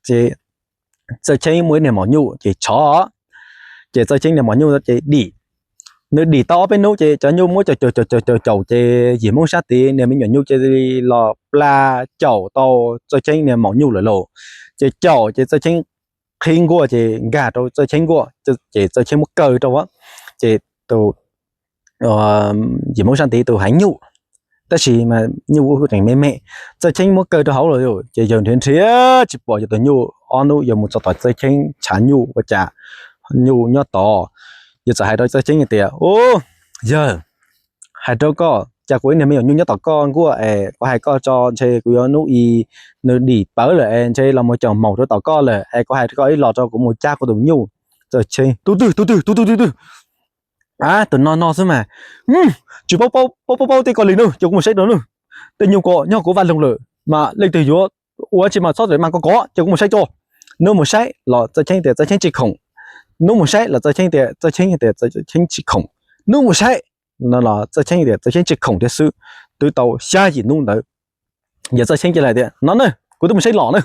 Ces Txawj Cheeb muaj ib niag maum nyuj ces tshov, Ces Txawj Cheeb niag maum nyuj ces dim, nws dim tau ob peb hnub ces cov nyuj muab caum caum caum caum caum ces yim Hmoob sab tid niag me nyuam nyuj cia li los pla caum tau Txawj Cheeb niag maum nyuj lawm lauj. Ces caum ces Txawj Cheeb qhib nkuaj ces nkag rau Txawj Cheeb nkuaj ces Txawj Cheeb muab kaw rau, ces tus yim Hmoob sab tid tus heev nyuj, tab sis mas nyuj kuj tseem me me, Txawj Cheeb muab kaw rau hauv los ces yawg nrhiav nrhiav tsis pom yawg tus nyuj. Ob hnub yawg mus txog tom Txawj Cheeb tshav nyuj ua cas nyuj nyob tod. Yawg txawm hais rau Txawj Cheeb tias, Ub, yawg, hais rau koj, cas kuv ib niag me nyuam nyuj nyob tom koj nkuaj es kuv hais koj tso ntshe kuv yuav hnub i nws dim pawv lawm es ntshe los mus caum maum rau tom koj lawm es kuv hais koj ib los tso kuv mus cab kuv tus nyuj. Txawj Cheeb, Tus twg, tus twg, tus twg, tus twg? A, tus no no xwb mas. Tsis paub paub paub tej ko li nawb, ces kuv mus saib rau nawb. Tej nyuj ko nyob kuv vaj loog lawm mas leej twg yuav ua tsis mas txhob txwm mas ko ko, ces kuv mus saib tso. Hnub mus saib los Txawj Cheeb tias Txawj Cheeb tsis khoom. Hnub mus saib los Txawj Cheeb tias Txawj Cheeb tias Txawj Cheeb tsis khoom. Hnub mus saib no los Txawj Cheeb tias Txawj Cheeb tsis khoom thiab xwb. Twb tau xya yim hnub ntawd, yawg Txawj Cheeb cia li hais tias, No na, kuv twb mus saib los na,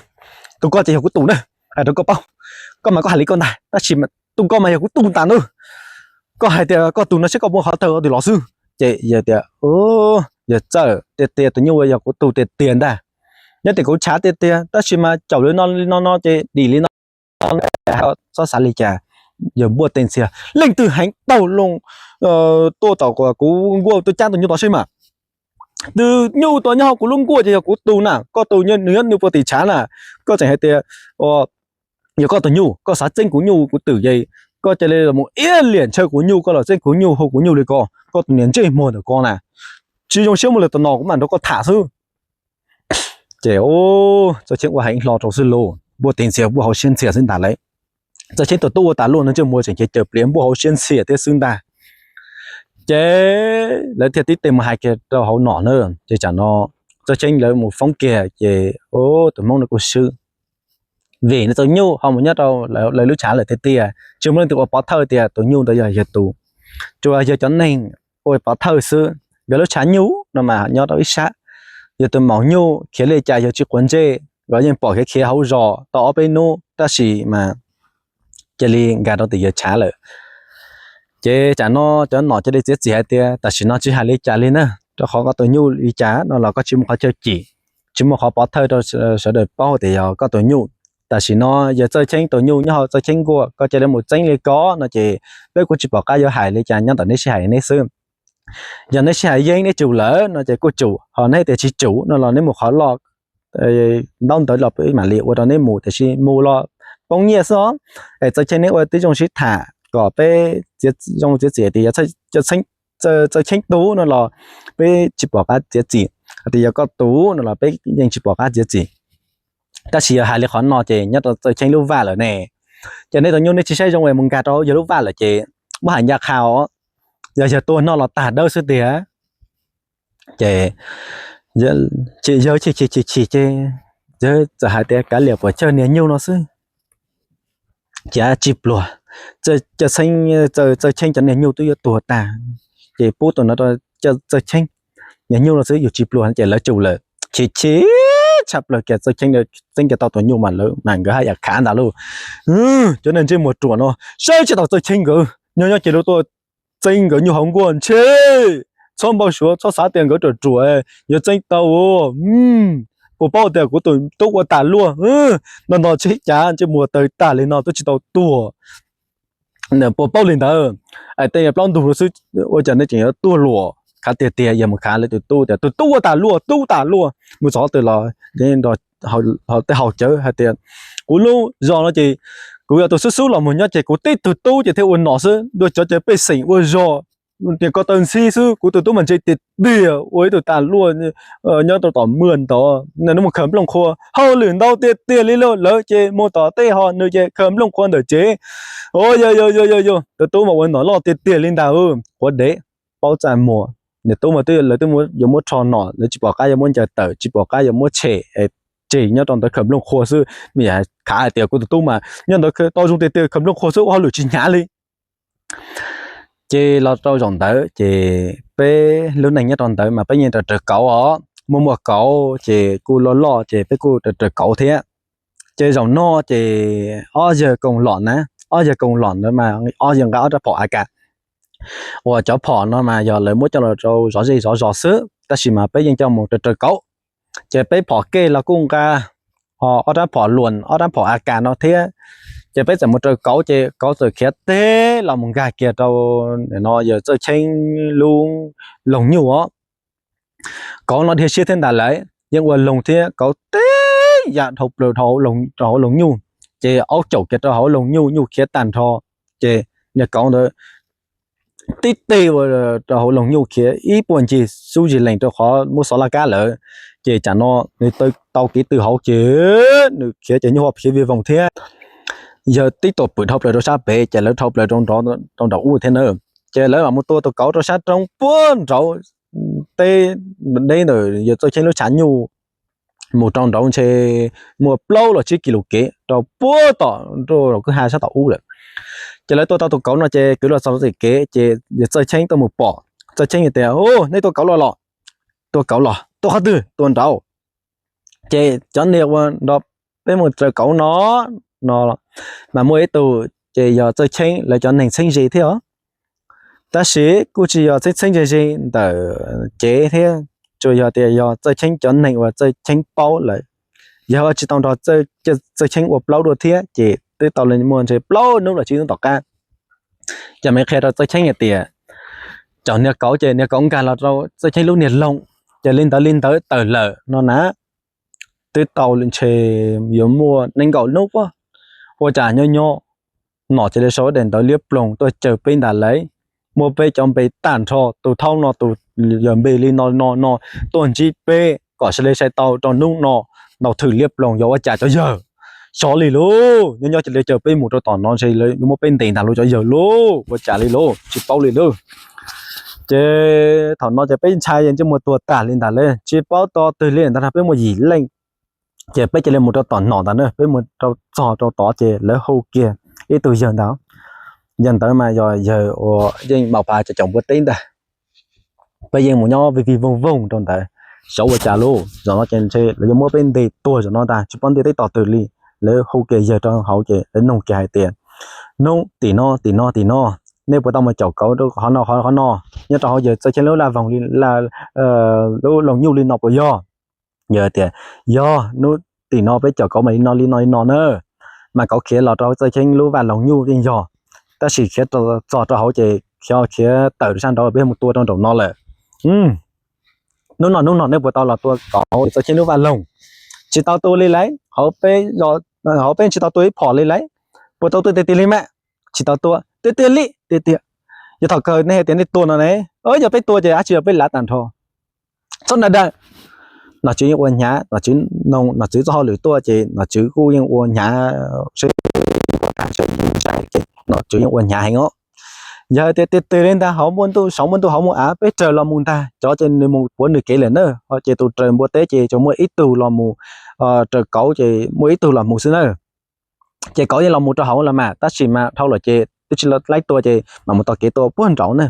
tus ko ces yog kuv tus na, hais rau koj paub. Koj mas koj hais li koj ntag, tab sis tus ko mas yog kuv tus tas nawb. Koj hais tias koj tus no saib koj muaj qhov tawg twg los xwb. Ces yawg tias, Yawg Txawj, tiag tiag tus nyuj yog kuv tus tiag tiag ntag. Nyob tias kuv tshav tiag tiag tab sis mas caum li no li no no ces dim li no, txhob xav li cas. Yawg npuaj tes ntxhias, Leej twg heev taug loo tuaj tom kuv nkuaj tuaj cab tus nyuj tod seb mas. Tus nyuj tod nyob hauv kuv lub nkuaj ces yog kuv tus na, koj tus nws nyob nws puag tim tshav na. Koj tseem hais tias yog koj tus nyuj, koj xav txeeb kuv nyuj kuv twm ces koj cia li los mus iab liam ntshaw kuv nyuj, koj los txeeb kuv nyuj hu kuv nyuj li ko, koj tus niag ntsej muag ntawm ko na. Tsis zoo siab muaj lwm tus no kuv mam nrog koj tham xwb. Ces Txawj Cheeb ua heev hlo rau xwb lauj, npuaj tes ntxhias npuaj hauv siab ntxhias xwb ntag lauj. Txawj Cheeb tus tub ua tas luaj no ntsej muag tseem caws caws pliav npuaj hauv siab ntxhias thiab xwb ntag. Ces lawv thiaj tib tes mus hais kiag rau hauv nom na, ces tsam no Txawj Cheeb lawv mus foob kiag ces tus Hmoob no kuj swb, vim nws tus nyuj ho mus nyob rau lawv lub tshav lawm tiag tiag, tsis muaj leej twg ua pov thawj tias tus nyuj ntawd yog yawg tus, tsuas yog cov neeg ua pov thawj xwb. Nkawd lub tshav nyuj no mas nyob rau ib sab, yog tus maum nyuj khiav li cas yog tsis quav ntsej, nkawd yeej pom khiav khiav hauv zos tau ob peb hnub tab sis mas cia li nkag rau tim yawg tshav lawm. Ces tsam no cov nom cia li txiav txim hais tias tam sim no tsis hais li cas li na, rau qhov koj tus nyuj li cas no los koj tsis muaj qhov chaw cim, tsis muaj qhov pov thawj rau sawv daws paub tias yog koj tus nyuj. Tam sim no yog Txawj Cheeb tus nyuj nyob hauv Txawj Cheeb nkuaj, koj cia li mus txeeb li ko no ces peb kuj tsis pom qab yuav hais li cas, nyob ntawm neb sib hais neb xwb. Yog neb sib hais yeeb neb tsum lawm no ces kuj tsum, ho neb tias tsis tsum no los neb mus qhov loj ntaub ntawv los peb mam li ua rau neb mus, tiam sis mus los poob nyiaj xwb os. Es Txawj Cheeb neb ua tib zoo sib tham kom peb txiav zoo txiav txim tias yog Txawj Cheeb tus no los peb tsis pom qab txiav txim, hais tias yog koj tus no los peb yeej tsis pom qab txiav txim. Tab sis yog hais li qhov no ces nyob rau Txawj Cheeb lub vaj lawm ne, ces neb tus nyuj neb tsis saib zoo es mus nkag rau yawg lub vaj lawm ces muab hais ncaj qha os, yog yawg tua noj los tag dawb xwb tiag. Ces yawg chim chim chim chim ces yawg txawm hais tias kav liam puas chawj niag nyuj no xwb. Ces tsis pluag, Txawj Cheeb cov niag nyuj twb yuav tuag tag, ces pub tus no rau Txawj Cheeb niag nyuj no xwb yus tsis pluag ces lawv tsum lawm. Chim chim tshaj plaws kiag Txawj Cheeb txeeb kiag tau tus nyuj mas lawv mas nkawd haj yam khav ntag lauj. Cov niag ntsej muag ruam no saib tsis taus Txawj Cheeb nkawd, nyob nyob ces lawv tuaj txeeb nkawd nyuj hauv nkuaj ntshe. Txhob npau suav txhob xav tias nkawd ruam ruam yuav txeeb tau. Puas paub tias kuv tus tub ua tas luaj, no no tsis cas ntsej muag tawg tag li no twb tsis tau tuag. Puas paub li ntawd, es tej plaub ntug xwb ua cas nej tseem yuav tuag luam. Khav tiag tiag yog mus khav lawv tus tub tias tus tub ua tas luaj, tub tas luaj, mus txog qhov twg los tej haus cawv hais tias kuv lub zos no ces kuv yog tus xub xub los mus nyob ces kuv tib tug tub ces thiaj ua nom xwb, dua cov ces pej xeem ua zog, tias ko taw ntxhib xwb, kuv tus tub mas ntse tiag tiag ua ib tug tas luaj nyob rau tom muaj ntov, nws mus khaws nplooj qhua, hauj lwm ntau tiag tiag li lauj. Lawv ces mus tom tej ho nws ces khaws nplooj qhua ntawm tsev. Yog yog yog yog, tus tub mas ua nom loj tiag tiag li ntag, quav dev, paub txaj muag. Nws tub mas twb lawv twb yuav muab rho nom, lawv tsis pom qab yuav muab ncaws tawm, tsis pom qab yuav muab tshem, tseg nyob rau ntawd khaws nplooj qhua xwb. Me nyuam khav hais tias kuv tus tub mas nyob ntawd tau zoo tiag tiag, khaws nplooj qhua xwb ua hauj lwm tsis hnyav li. Ces los rau zaum ntawd ces peb lub neej nyob rau ntawd mas peb yeej raws raws kauv os, muaj muaj kauv ces kuj loj loj ces peb kuj raws raws kauv thiab. Ces zaum no ces ob yawg koom lom na, ob yawg koos los ntawd mas ob yawg nqa ob rab phom A K, uas cov phom no mas yog lawv muab coj los rau zov zej zov zos xwb, tab sis mas peb yeej coj mus raws raws kauv. Ces peb phom kej los kuj nqa ob rab phom luas, ob rab phom A K no thiab. Ces peb txawm mus raws kauv, ces kauv txawm khiav teb los mus nkag kiag rau no yawg Txawj Cheeb lub loog nyuj os. Kauv no dhia siab thiab ntag lauj, yeej ua loog thiab kauv teb yam dhau plaws rau hauv loog nyuj, ces aub caum kiag rau hauv loog nyuj, nyuj khiav tag nrho. Ces niag kauv ntawd tib teg ua rau hauv loog nyuj khiav ib puag ncig xub zis lees rau qhov muab xov laj kab lawm. Ces tsam no nws tau kev tw hauv ces nws khiav ces nyuj ho khiav vij voog thiab. Yawg tib tuam pwm dhau plaws rau sab pem, ces lawv dhau plaws rau nraum ub thiab na. Ces lawv mam mus tua tus kauv rau sab roob puag nraud teb, deb ntawm yawg Txawj Cheeb lub tshav nyuj mus rau nraud ntshe muaj plaub los tsib kis lus kev rau puag tom nram kwj ha sab tom ub lawm. Ces lawv tua tau tus kauv no ces kwv los txog rau tim kev, ces yawg Txawj Cheeb tuaj mus pom. Txawj Cheeb tias, Ub, nej tua kauv los los? Tua kauv los? Tua qhov twg? Tua nraud. Ces cov niag ua nrog peb mus raws kauv no, no mas muaj ib tug ces yog Txawj Cheeb lawv cov neeg txheeb ze thiab os. Tab sis kuj tsis yog txheeb txheeb ze ze ntawm cev thiab, tsuas yog tias yog Txawj Cheeb cov neeg uas Txawj Cheeb paub lawm. Yog tsis tau nrog Txawj Cheeb ua plaub dua thiab ces twb tau muaj ntshe plaub hnub los tsib hnub tom qab. Ces mam qhia rau Txawj Cheeb hais tias, cov niag kauv ces niag kauv nkag los rau Txawj Cheeb lub niag loog, ces li ntawd li ntawd tawm lawm no na. Twb tau ntshe yuav muaj nees nkaum hnub pob, ua cas nyob nyob nom cia li sau daim ntawv liab ploog tuaj caw peb ntag lauj. Muab peb cov npe tag nrho, tus thaub no tus yawg npe li no no no, tuaj ntsib peb kom sawv daws sai tau rau hnub no. Ntau thwm liab ploog, yog ua cas cov yawg? Xyov li lauj, nyob nyob cia li caw peb mus rau tom no ntshe lawv yuav muab peb ntes ntag lauj cov yawg lauj, ua cas li lauj, tsis paub li lauj. Ces thaum no ces peb ntshai yeej mus tuag tag li ntag lauj, tsis paub tua twg li ntag, peb muaj yim leej. Ces peb cia li mus rau tom nom ntag na, peb mus rau txog rau tod ces lawv hu kiag ib tug yawg ntag. Yawg ntawd mas yog yawg uas yeej maum pas cov caum npua teb ntag. Peb yeej mus nyob vij vij voog voog rau ntawd, xyov ua cas lauj, zaum no ces ntshe lawv yuav muab peb ntes tuag zaum no ntag, tsis paub ntiaj teb tos twg li. Lawv hu kiag yawg rau hauv ces lawv nug kiag hais tias, hnub tim no tim no tim no, nej puas tau mus caum kauv qhov no qhov no, nyob rau hauv yawg Txawj Cheeb lub laj voog, lub loog nyuj li no puas yog? Yawg tias, yog, hnub tim no peb caum kauv mas li no li no li no na. Mas kauv khiav los rau Txawj Cheeb lub vaj loog nyuj yeej yog, tab sis khiav txog rau hauv ces khiav khiav tawm rau sab nraud, peb mus tua rau nraum no lawm. Hnub no hnub no nej puas tau los tua kauv Txawj Cheeb lub vaj loog? Tsis tau tua li lauj, hauv peb tsis tau tua ib phom li lauj. Puas tau tua tiag tiag li mas? Tsis tau tua tiag tiag li tiag tiag. Yog thaum kawg nej hais tias nej tua no ne, yog peb tua ces dab tsi yog peb lav tag nrho. Txhob dag dag. Nom tswv yeej ua hnyav, nom tswv, nom tswv txoj hauj lwm tuaj ces nom tswv kuj yeej ua hnyav, nom tswv yeej ua hnyav heev os. Yog tias tiag tiag li ntag, hauv muaj ntuj saud muaj ntuj hauv muaj av, peb raws los mus ntag, cov ces nws mus puav nws kev lawm na. Ces tus raws npua teb ces tsuas muaj ib tug los mus raws kauv ces muaj ib tug los mus xwb na. Ces kauv yeej los mus rau hauv los mas, tab sis mas dhau lawm ces twb tsis laib tua ces mam mus tos kev tua puag nraud na.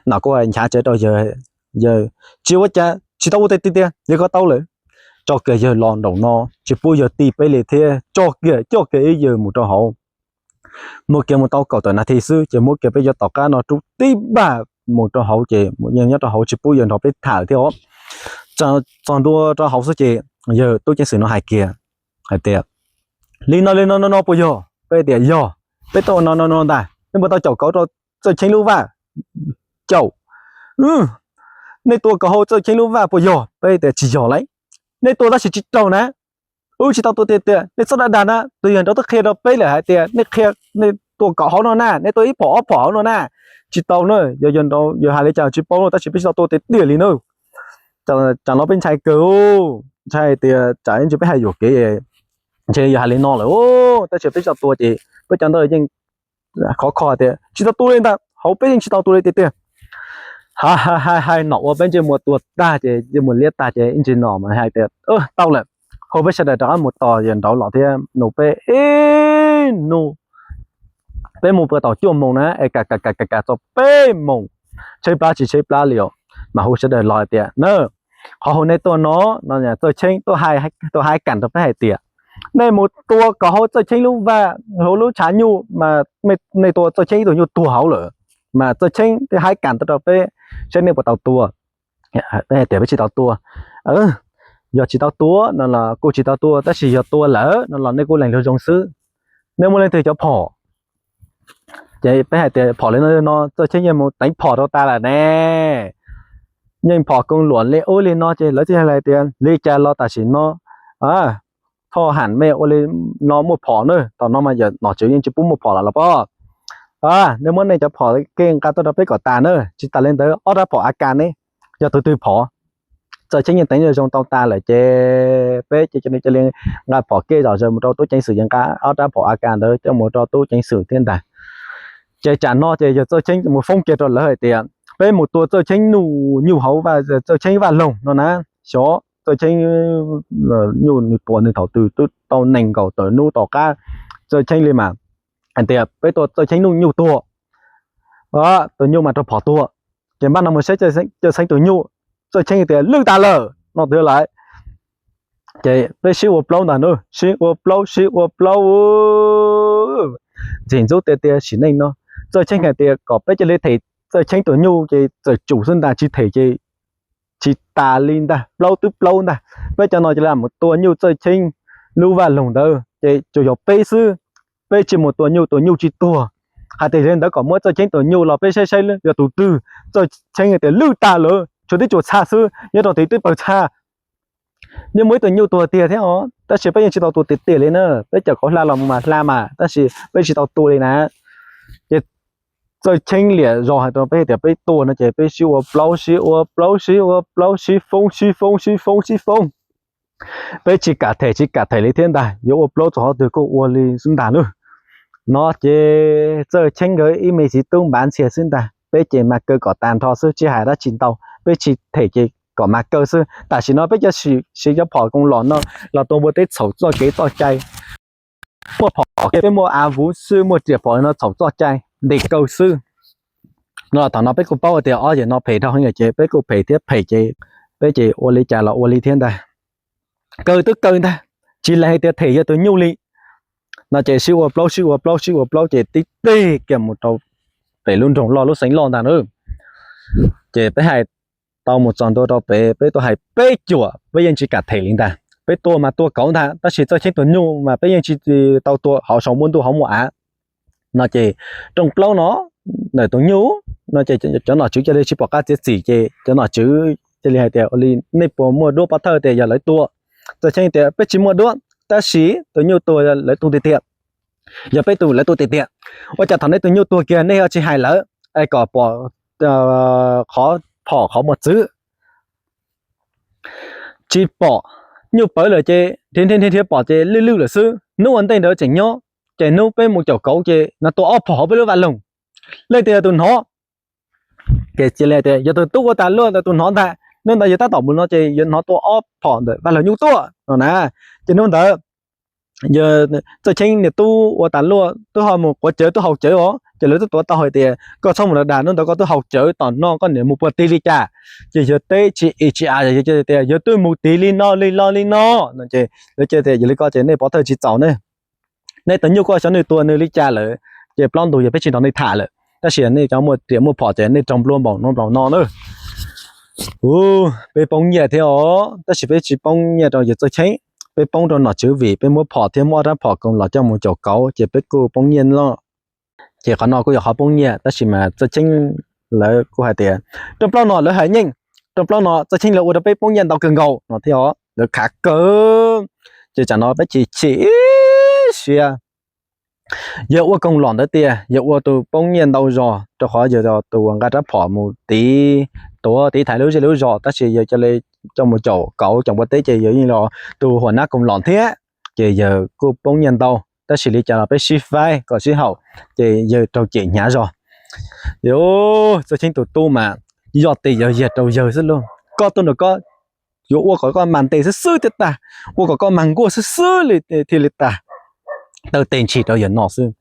Nom kuj nchav tsev rau yawg, yawg, tsis ua cas, tsis tau ua tiag tiag, yawg koj tau lawm. Tso kiag yawg los nraum no, tsis pub yawg ti peb li thiab, tso kiag coj kiag ib yawg mus rau hauv. Muab kiag mus tau kaum tawm nas this xwb ces muab kiag peb cov tom qab no rub tib npaj mus rau hauv ces yeej nyob rau hauv tsis pub yawg nrog peb tham thiab os. Txog ntua rau hauv xwb ces yawg tub ceev xwm no hais kiag hais tias, li no li no no no puas yog? Peb tias yog. Peb tuaj no no no ntag, nej puas tau caum kauv rau Txawj Cheeb lub vaj? Caum. Nej tua kauv hauv Txawj Cheeb lub vaj puas yog? Peb tias tsis yog lauj. Nej tua tab sis tsis raug na. Wb tsis tau tua tiag tiag, nej txhob dag dag na, tus yawg nraud twb qhia rau peb lawm hais tias nej qhia, nej tua kauv hauv no na, nej tua ib phom ob phom hauv no na. Tsis tau na, yog yawg hais li cas tsis paub na, tab sis peb tsis tau tua tiag tiag li na. Tsam no peb ntshai kawg, ntshai tias tsam ib ntsis peb hais yuam kev, ntshe yawg hais li no lawm, tab sis peb tsis tau tua ces peb cov ntawd yeej khov kho tias tsis tau tua li ntag, hauv peb yeej tsis tau tua li tiag tiag. Hais hais hais nom ua peb ntsej muag tuag tag ces ntsej muag liab tag ces ib ntsis nom mas hais tias tau lawm, hu peb sawv daws rov qab mus tos yawg nraud los thiab nug peb ib nub. Peb mus puag thaum cuaj moos na es kam kam kam kam txog peb moos, tshaib plab tsis tshaib plab li os, mas hu sawv daws los hais tias na, qhov hauv nej tuaj no, no Txawj Cheeb tuaj hais kam rau peb hais tias Nej mus tua kom hauv Txawj Cheeb lub vaj, hauv lub tshav nyuj mas nej tua Txawj Cheeb ib tug nyuj tuag hauv lawm, mas Txawj Cheeb thiaj haib kas tuaj rau peb saib nej puas tau tua. Peb hais tias peb tsis tau tua. Yog tsis tau tua no los kuj tsis tau tua, tab sis yog tua lawm no los nej kuj lees lus zoo xwb. Nej muaj leej twg cov phom? Ces peb hais tias phom li no no, Txawj Cheeb yeej mus teev phom rau tas lawm ne. Yeej phom koos luam li ub li no, ces lawv thiaj hais tias li cas los tam sim no Thoj Ham mej ua li no muaj phom na, tom no mas yawm nom tswv yeej tsis pub muaj phom lawm los pob. Nej muab nej cov phom kev nqa tuaj rau peb kom tas na, tsis tas li ntawd ob rab phom A K ne, yog tus twg phom. Txawj Cheeb yeej teev zoo tau tas lawm ces peb ces cia li nqa phom kev zom zaws mus rau tub ceev xwm, yeej nqa ob rab phom A K ntawd coj mus rau tub ceev xwm thiab ntag. Ces tsam no ces yog Txawj Cheeb mus foob kiag rau lawv hais tias peb mus tua Txawj Cheeb nyuj hauv, Txawj Cheeb vaj loog no na, xyov Txawj Cheeb nyuj nws tua nws thaum twg twb tau nees nkaum tawm hnub tom qab Txawj Cheeb li mas, hais tias peb tua Txawj Cheeb nyuj tuag, tus nyuj mas raug phom tuag, ces npaj no mus saib Txawj Cheeb tus nyuj. Txawj Cheeb tias lwj tas lawm no tiag lawm. Ces peb sib ua plaub ntag na, sib ua plaub sib ua plaub, ntxim ntxub tiag tiag sim neej no. Txawj Cheeb hais tias kom peb cia li them Txawj Cheeb tus nyuj ces txawm tsum xwb ntag, tsis them ces tsis tas li ntag, plaub twb plaub ntag. Peb cov no cia li mus tua nyuj Txawj Cheeb lub vaj loog ntawd ces tsuas yog peb xwb, peb tsis mus tua nyuj, tus nyuj tsis tuag. Hais tias li ntawd kom muab Txawj Cheeb tus nyuj los peb saib saib yog tus twg. Txawj Cheeb tias lwj tas lawm, tshuav tib tsuas txha xwb, nyob rau tid twb pawg txha. Yeej muaj ib tug nyuj tuag tiag thiab os, tab sis peb yeej tsis tau tua tiag tiag li na, peb cov kauv hla los mas hla mas tab sis peb tsis tau tua li na. Ces Txawj Cheeb liam zog hais rau peb tias peb tuag no ces peb sib ua plaub sib ua plaub sib ua plaub, sib foob sib foob sib foob sib foob. Peb tsis kam them tsis kam them li thiab ntag, yuav ua plaub txog qhov twg kuj ua li xwb ntag lauj. No ces Txawj Cheeb nkawd ib me txiv tub npav ntxhias xwb ntag, peb ces mas kaw kom tag nrho xwb, tsis hais dab tsi ntau, peb tsis them ces kom mas kaw xwb. Tam sim no peb cov siv cov phom koos los no los tua npua teb txhaum txoj kev txoj cai. Muaj phom kiag peb muaj av vuv xwb, muaj riam phom no txhaum txoj cai, ntes kaw xwb. No thaum no peb kuj paub tias ob yam no phem dhau heev ces peb kuj phem thiab phem ces peb ces ua li cas los ua li thiab ntag. Kaw twb kaw ntag, tsis lees hais tias them yog tus nyuj li. No ces sib ua plaub sib ua plaub sib ua plaub ces tib teg kiag mus rau pem lub nroog loj lub xeev loj ntag na. Ces peb hais tau mus txog ntua rau pem, peb tuaj hais peb cuam, peb yeej tsis kam them li ntag. Peb tua mas tua kauv ntag, tab sis Txawj Cheeb tus nyuj mas peb yeej tsis tau tua hauv saum muaj ntuj hauv muaj av. No ces rooj plaub no ntawm tus nyuj no ces cov nom tswv cia li tsis pom qab txiav txim ces cov nom tswv cia li hais tias ua li nej puas muaj duab pov thawj tias yog lawv tua. Txawj Cheeb tias peb tsis muaj duab, tab sis tus nyuj tuag lawv tu tiag tiag. Yog peb tu lawv tu tiag tiag. Ua cas thaum nej tus nyuj tuag kiag nej ho tsis hais lawv es kom pom qhov phom qhov mos txwv? Tsis pom. Nyuj pawv lawm ces nrhiav nrhiav nrhiav pom ces lwj lwj lawm xwb. Hnub ua ntej ntawd tseem nyob, ces hnub peb mus caum kauv ces no tua ob phom hauv peb lub vaj loog. Leej twg yog tus hnov? Ces cia li tias yog tus tub ua tas luaj ntawd tus hnov ntag. Hnub ntawd yog tab tom mus no ces yog hnov tua ob phom ntawm vaj loog nyuj tuaj no na. Ces hnub ntawd Txawj Cheeb niam tub ua tas luaj twb ho mus quav cawv twb haus cawv os, ces lawv twb tuav tau hais tias koj txhob mus dag dag, hnub ntawd koj twb haus cawv tom no koj niam mus puag tig li cas? Ces yawg teb tsis ib tsis av, yawg tias yawg twb mus tig li no li no li no no ces lawv tias yog li ko ces nej pov thawj tsis txaus ne. Nej tus nyuj koj xyov nws tua nws li cas lawm, ces plaub ntug yog peb tsis nrog nej tham lawm, tab sis nej cov muaj riam muaj phom ces nej raug nplua npaum no npaum no na. Peb poob nyiaj thiab os, tab sis peb tsis poob nyiaj rau yawg Txawj Cheeb, peb poob rau nom tswv vim peb muab phom thiab muab ob rab phom koos los coj mus caum kauv ces peb kuj poob nyiaj loj. Ces qhov no kuj yog qhov poob nyiaj, tab sis mas Txawj Cheeb lawv kuj hais tias rooj plaub no lawv hais nyeej, rooj plaub no Txawj Cheeb lawv ua rau peb poob nyiaj ntau kawg nkaus no thiab os, lawv khav kawg. Ces tsam no peb chim chim ib siab. Yawg ua koos lom ntawd tias yawg ua tus poob nyiaj ntau zog, rau qhov yawg tus uas nqa rab phom mus tiv, tuav tiv thaiv lub zej lub zos, tab sis yawg cia li coj mus caum kauv caum npua teb ces yawg yeej los tus huam nab koos lom thiab. Ces yawg kuj poob nyiaj ntau, tab sis li cas los peb sib faib kom sib haum, ces yawg raug cem hnyav zog. Txawj Cheeb tus tub mas yog tes yawg yag rau yawg xwb lauj. Koj tuaj nrog koj yuav ua kom koj mag ntes xwb xwb thiaj tag, ua kom koj mag nkuaj xwb xwb li thiaj li tag. Taw tes ntshis rau yawg no xwb.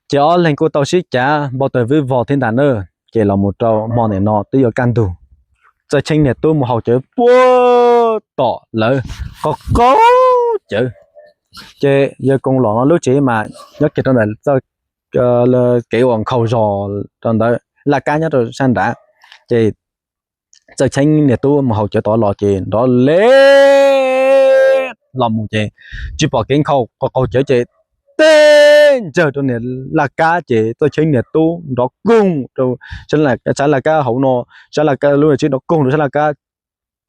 Ces ob leeg kuj tau sib cav npau taws vwb vog thiab ntag na. Ces los mus rau hmo nim no twb yuav kaj ntug, Txawj Cheeb niag tub mus haus cawv puag tom lawv qaug qaug cawv. Ces yawg Koos los no lub tsev mas nyob kiag rau ntawm kev uas nkhaus zog rau ntawd, laj kab nyob rau sab nrad. Ces Txawj Cheeb niag tub mus haus cawv tod los ces nrov le los mus ces tsis pom kev nkhaus, qaug qaug cawv ces teb ntsawg rau niag laj kab ces Txawj Cheeb niag tub nrov koog rau sab laj kab hauv no, sab laj kab lub tsev nrov koog rau sab laj kab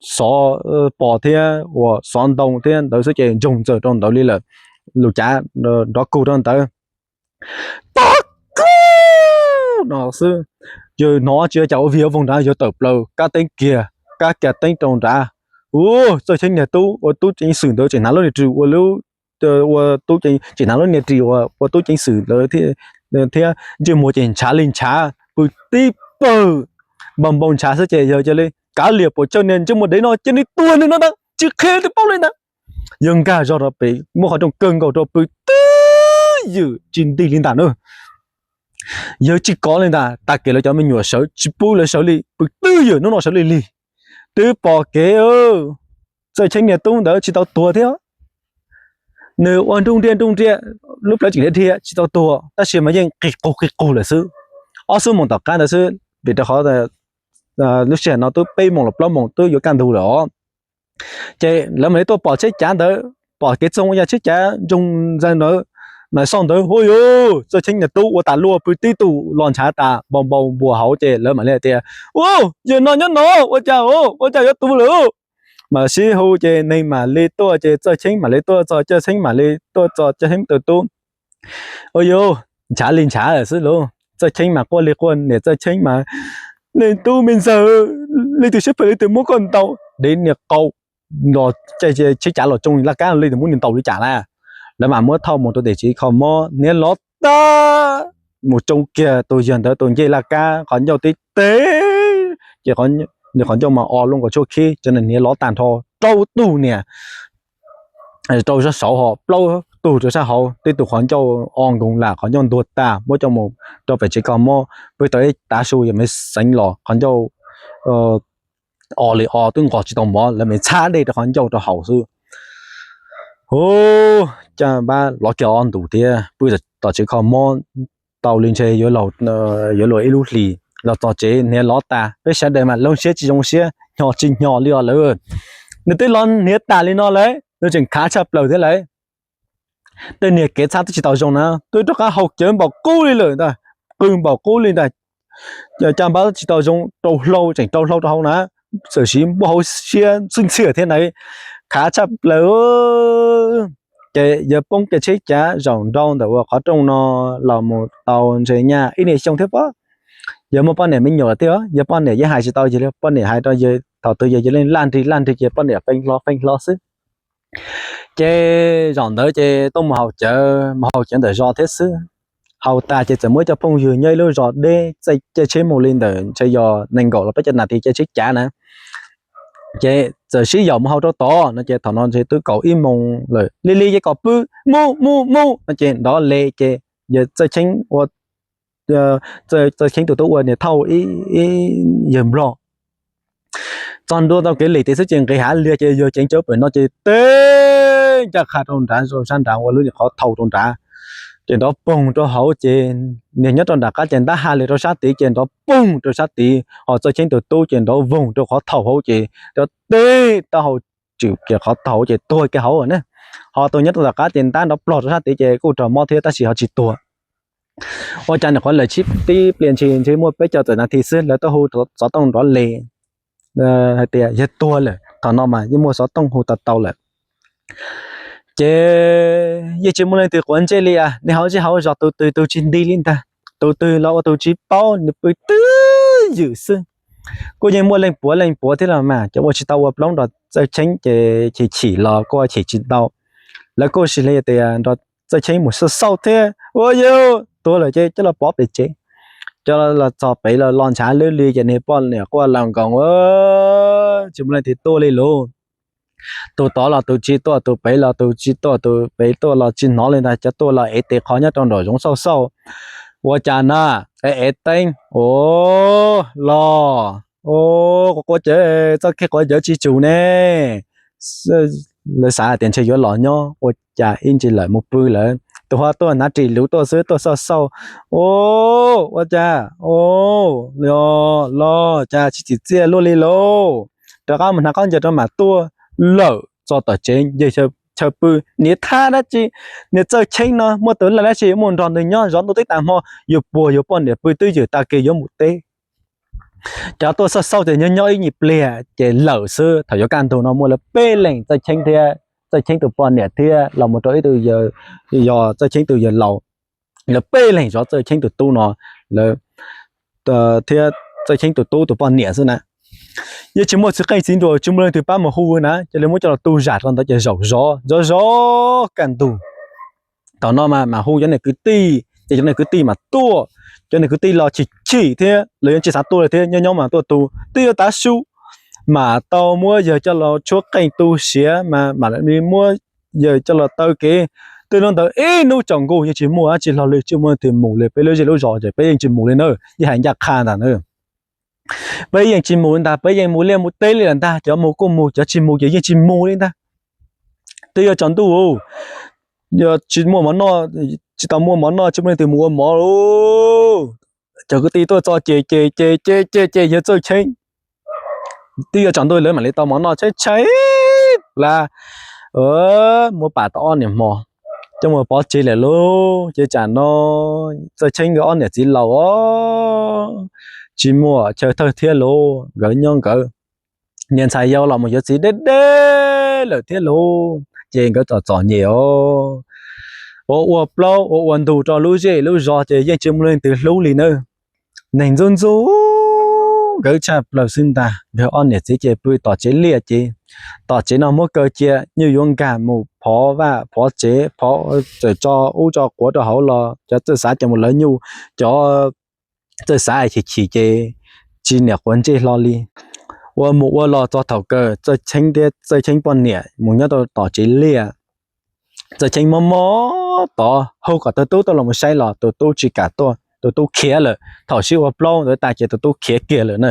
xov pos thiab uas xov ntoo thiab ntawd xwb ces ntsoog ntxaws rau ntawd li lawm. Lus cav nrov kug rau ntawd, tog kug no xwb. Yawg hnov tsis ua cas ua vig ua voog nrad, yawg tawm plaws kab teeb kiag, kab kiag teeb rau nrad. Ua Txawj Cheeb niag tub ua tub ceev xwm ntawd tseem hnav lub niag ris ua lub, ua tub ceev, tseem hnav lub niag ris ua tub ceev xwm ntawd thiab ntsej muag ces ntshav li ntshav, pw tib pawg npau npau ntshav xwb ces yawg cia li kav liam puas tsawg niag ntsej muag dev no cia li tua nws no ntag, tsis qhia twb paub li ntag. Yawg nkag zog rau pem muab qhov rooj kaw nkaus rau pw twb ywm tsis nti li ntag na. Yawg tsis kov li ntag, tag kis lawv cov me nyuam sawv tsis pub lawv sawv li, pw twb ywm hnub no sawv li lig. Twb pom kev, Txawj Cheeb niag tub ntawd tsis tau tuag thiab. Nws ua nruj nriaj nruj nriaj, lub plawv tseem dhia dhia tsis tau tuag tab sis mas yeej qis qug qis qug lawm xwb. Ob xuab moos tom qab ntawd xwb, vim rau qhov lub sij hawm no twb peb moos los plaub moos twb yuav kaj ntug lawm os. Ces lawv mam li tuaj pom tsheb cav ntawd, pom kev txoog yog tsheb cav ntsoog ntawd, mas xauj ntawd, hu yus Txawj Cheeb niag tub ua tas luaj, pw tib tug los ntshav tas npau npau npua hauv ces lawv mam li tias, u, yawg no nyob no, ua cas, ua cas yuav tuag lawm? Mam sib hu ces neeg mam li tuaj ces Txawj Cheeb mam li tuaj txog, Txawj Cheeb mam li tuaj txog, Txawj Cheeb tus tub, u yus, ntshav li ntshav lawm xwb lauj. Txawj Cheeb mas quaj li quaj, niam Txawj Cheeb mas, niag tub me ntxawg, leej twg siab phem leej twg muab koj ntaus, dev niag qau, los caij tsheb cav los tsoo laj kab li twg muab nws ntaus li cas na. Lawv mam muab thauj mus rau tim tsev kho mob, hniav lov tag, mus tsoo kiag tus yawg ntawd tus ncej laj kab qhov ncauj tib teg, ces nws qhov ncauj mas o lub nkaus tshuaj khib, cov hniav lov tag nrho rau tug niag rau sab saud ho plaub tug rau sab hauv, tib tug qhov ncauj o nkoos lam qhov ncauj ntuag tag, muab coj mus rau pem tsev kho mob, pw tau ib tav su yawg mam xeev los qhov ncauj o li o twb nqos tsis tau mov, lawv mam txhab dej rau qhov ncauj rau haus xwb. Hu, Caj Npab lov kiag ob ntus thiab pw tom tsev kho mob tau li ntshe yuav luag ib lub hlis, los txog tsev hniav lov tas, peb sawv daws mas zoo siab tsis zoo siab, hnyo tsis hnyo li os lawm. Nws twb lov hniav tas li no lawm nws tseem khav tshaj plaws thiab lawm. Tej niag kev txhab twb tsis tau zoo na twb rov qab haus cawv npaum qub li lawm ntag, qw npaum qub li ntag. Caj Npab tsis tau zoo, rau hlau tseem rau hlau rau hauv na, txawm siv npuaj hauv siab xwb ntxhiaj thiab na, khav tshaj plaws. Ces yawg poob kiag tsheb cav zaum nrau ntawm uas qhov rooj no los mus tau ntshe nyaj ib niag xyoo thiab pob. Yawg muaj poj niam me nyuam thiab, yawg poj niam yeej hais tsis tau yawg li, poj niam hais rau yawg thaum twg yawg cia li laj nrig laj nrig ces poj niam feeb hlo feeb hlo xwb. Ces zaum ntawd ces tuaj mus haus cawv, mus haus cawv ntawm zos thiab xwb. Haus tas ces txawm muaj cov phooj ywg nyob ib lub zos deb, caij tsheb mus li ntawm ntshe yog nees nkaum los peb caug nas this caij tsheb cav na. Ces txawm sib yaum mus haus rau tod no ces thaum no ntshe twb kaum ib moos lawm, li li ces kom pw, mus mus mus no ces nrov le ces yawg Txawj Cheeb ua, Txawj Cheeb tus tub ua niag thauj ib yawg nplog txog ntua tau kev lim tid xwb ces nqis hav liag ces yawg ceev cawv pem no ces teb ncaj qha rau nrad, rau sab nrad ua lub niag qhov thau rau nrad. Ces nrov poog rau hauv ces niag nyob rau nram qab ces ntab ha li rau sab tid ces nrov poog rau sab tid, ho Txawj Cheeb tus tub ces nrov voog rau qhov thau hauv ces nrov teb taub hau tswm kiag qhov thau ces tuag kiag hauv na. Ho tus nyob rau tom qab ces ntab nrov plog rau sab tid ces kuj raug mob thiab tab sis ho tsis tuag. Ua cas nim qhuav lawm tsib peb pliag ntshis ntshe muaj peb caug tawm nas this xwb lawv tuaj hu xov tooj nrov le hais tias yawg tuag lawm. Thaum no mas yeej muaj xov tooj hu tau tau lawm. Ces yeej tsis muaj leej twg quav ntsej li, nej hauv zej hauv zos tus twg tus tsis nti li ntag, tus twg los ua tus tsis paub, nws pw twb ywm xwb. Kuj yeej muaj leej puav leej puav thiab los mas ces ua tsis tau ua plaub nrog Txawj Cheeb ces chim chim los kuj chim tsis tau. Lawv kuj sis li tias nrog Txawj Cheeb mus xauj xauj thiab ua yus tuag lawm ces coj los pov pem tsev. Coj los txog pem los los ntshav lwj li ces niag poj niam quaj laus nkoos, tsis muaj leej twg tuaj li lauj. Tus tod los tus tsis tuaj, tus pem los tus tsis tuaj, tus pem tuaj los tsis hnov li ntag, cov tuaj los ev tes qho nyob rau nraum zoov xauj xauj. Ua cas na, ev teeb, o, los, o, quav quav cawv, txoj kev quav cawv tsis tsum ne. Lawv xav hais tias ntshe yuav los nyob, ua cas ib ntsis lawm mus pw lawm. Tus ho tuaj hnav ris luv tuaj xwb, tuaj xauj xauj. O, ua cas, o, los cas tsis tsim txiaj luaj li lauj. Rov qab mus hnav khaub ncaws rau mam tuaj. Lawm txog tom tsev nce chaw pw, niam thab dab tsi, niam Txawj Cheeb no muaj tus laj dab tsi yuav mus nrog nws nyob zov ntuj teb tas hmo, yuav puag yuav poj niam pw twb ywm tag kis yuav mus teb. Cov tuaj xauj xauj ces nyob nyob ib nyuag pliag ces lawm xwb. Thaum yuav kaj ntug no muaj lawv peb leeg, Txawj Cheeb thiab Txawj Cheeb tus poj niam thiab los mus rau ib tug, yog Txawj Cheeb tus yawg laus, lawv peb leeg zov Txawj Cheeb tus tub no, lawv thiab Txawj Cheeb tus tub tus poj niam xwb na. Yeej tsis muaj txiv qeej txiv nruas, tsis muaj leej twg pab mus hu na, cia li muab coj los tu zam rau ntawd ces zaum zov zov zov kaj ntug. Thaum no mas mam hu cov niag kwv tij ces cov niag kwv tij mas tuaj. Cov niag kwv tij los chim chim thiab los yeej tsis xav tuaj li thiab, nyob nyob mas tuaj tu twb yuav tav su, mas tau muab yawg coj los tshuab qeej tu siav mas mam li muab yawg coj los taw kev. Twb hnub ntawd ib hnub tsaus ntuj yeej tsis muaj dab tsi hlo li, tsis muaj leej twg mus li, peb lub zej lub zos ces peb yeej tsis mus li na, yeej hais ncaj qha ntag na. Peb yeej tsis mus li ntag, peb yeej mus liaj mus teb li lawm ntag, cov mus kuj mus, cov tsis mus ces yeej tsis mus li ntag. Twb yuav tsaus ntuj, yog tsis muaj mov noj, tsis tau muaj mov noj tsis muaj leej twg mus ua mov lauj. Cov kwv tij tuaj txog ces ces ces ces ces ces yawg Txawj Cheeb, twb yuav tsaus ntuj lawv mam li tau mov noj, tshaib tshaib plab, muab pam tau ob niag hmo coj mus pov tseg lawm lauj. Ces tsam no Txawj Cheeb nkawd ob niam txiv laus os, tsis muaj chaw thawj thiab lauj, nkawd nyob nkawd. Niag ntxhais yau los mus yuav txiv deb deb lawm thiab lauj, ces nkawd txom txom nyem os. Ua ua plaub ua ua ntug rau lub zej lub zos ces yeej tsis muaj leej twg hlub li na. Neeg ntxub ntxub nkawd tshaj plaws xwb ntag. Nkawd ob niam txiv ces pw tom tsev liaj ces tom tsev no muab kaw cia, nyuj yuav nkag mus phov vaj phov tsev, phov txawm tso ub tso quav rau hauv los cov txawj xav ces mus lawv nyuj, cov txawj xav chim chim ces tsis niam quav ntsej hlo li. Ua mus ua los txog thaum kawg Txawj Cheeb thiab Txawj Cheeb poj niam mus nyob rau tom tsev liaj. Txawj Cheeb mob mob tod hu kom tus tub tuaj los mus saib los tus tub tsis kam tuaj, tus tub khiav lawm. Thaum sib ua plaub ntawd tas ces tus tub khiav kiag lawm na,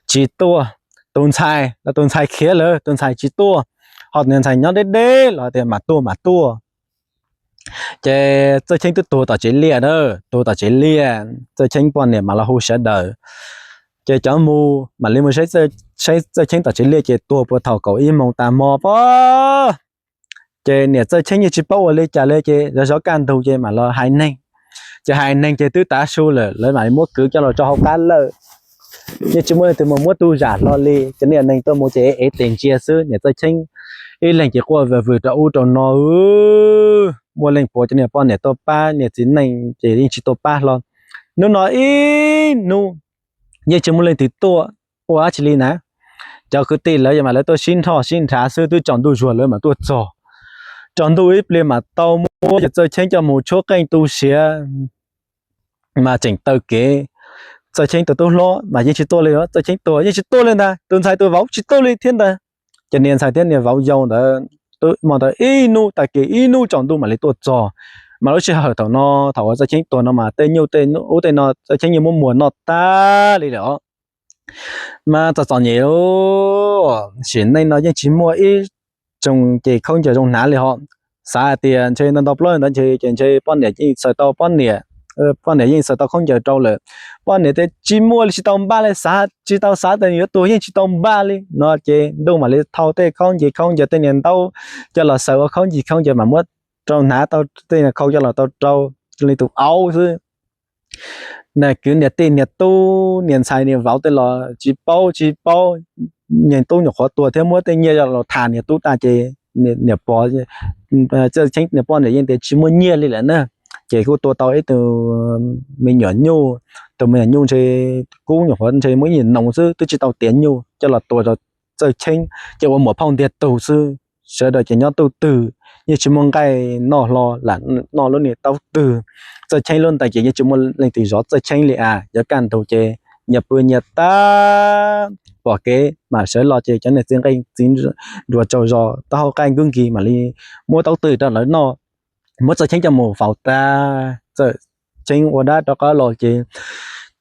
tsis tuaj. Tus ntxhais los tus ntxhais khiav lawm, tus ntxhais tsis tuaj, ho tus ntxhais nyob deb deb los tias mam tuaj mam tuaj. Ces Txawj Cheeb twb tuag tom tsev liaj na, tuag tom tsev liaj, Txawj Cheeb poj niam mam los hu sawv daws. Ces cov mus mam li mus saib Txawj Cheeb tom tsev liaj ces tuag puag thaum kaum ib moos tas hmo pob. Ces niam Txawj Cheeb yeej tsis paub ua li cas li ces zov zov kaj ntug ces mam los hais neeg. Ces hais neeg ces twb tav su lawm, lawv mam li muab kwv coj los rau hauv qab lawm. Yeej tsis muaj leej twg mus muab tu zam hlo li, cov niag neeg tuaj mus ces ev tes ntsia xwb. Niam Txawj Cheeb ib leeg ces quaj vwm vwm rau ub rau no. Muaj leej puav cov niag poj niam tuaj pab, niag txiv neej ces yeej tsis tuaj pab hlo. Hnub no ib hnub yeej tsis muaj leej twg tuaj ua dab tsi li na. Cov kwv tij lawv mas lawv tuaj sib nrhoj sib nrhav xwb, twb tsaus ntuj zuag lawv mam tuaj txog. Tsaus ntuj ib pliag mam tau muab yawg Txawj Cheeb coj mus tshuab qeej tu siav mas tseem taw kev. Txawj Cheeb tus tub hlob mas yeej tsis tuaj li, Txawj Cheeb tuag yeej tsis tuaj li ntag, tus ntxhais tus vauv tsis tuaj li thiab ntag. Ces niag ntxhais thiab niag vauv yau ntawd, hmo ntawd ib hnub tag kis ib hnub tsaus ntuj mam li tuaj txog. Mas lub sij hawm thaum no, thaum uas Txawj Cheeb tuag no mas tej nyuj tej ub tej no Txawj Cheeb yeej muab muag noj tag li lawm os. Mas txom txom nyem, sim neej no yeej tsis muaj ib tsoom ces khaub ncaws zoo hnav li ho. Xav hais tias ntshe ntau ntau plaub ntawd ntshe ces ntshe poj niam yeej xaws tau poj niam, poj niam yeej xaws tau khaub ncaws rau lawm. Poj niam tias tsis muaj li, tsis tau npaj li, xav tsis tau, xav tias yuav tuag yeej tsis tau npaj li no ces ntuj mam li thau tej khaub ncaws, khaub ncaws tej niag ntaub coj los xaws ua khaub ncaws, khaub ncaws mas muab rau hnav tau tej niag khau coj los tau rau li tus aub xwb. Niag kwv niag tij niag tub niag ntxhais niag vauv tej los tsis paub tsis paub, niag tub nyuam qhuav tuag thiab muab tej nyiaj coj los tham niag tub tag ces niam pog, Txawj Cheeb niag poj niam yeej tias tsis muaj nyiaj li lawm na. Ces kuj tua tau ib tug me nyuam nyuj, tus me nyuam nyuj ntshe kub nyuam qhuav ntshe muaj ib nyuag noos xwb, twb tsis tau tiav nyuj, coj los tua rau Txawj Cheeb ces ua muam phauj ntiag tug xwb. Sawv daws ces nyob tub twg, yeej tsis muaj nqaij noj hlo, lam noj lub niag taub twg. Txawj Cheeb lub ntees ces yeej tsis muaj leej twg zov Txawj Cheeb li as. Yuav kaj ntug ces nyias pw nyias tag, pom kev mas sawv los ces cov niag txiv qeej txiv nruas tsaug zog taub hau qaij nkub nkig mam li muab taub twg rau lawv noj, muab Txawj Cheeb coj mus faus tag. Txawj Cheeb ua dab rov qab los ces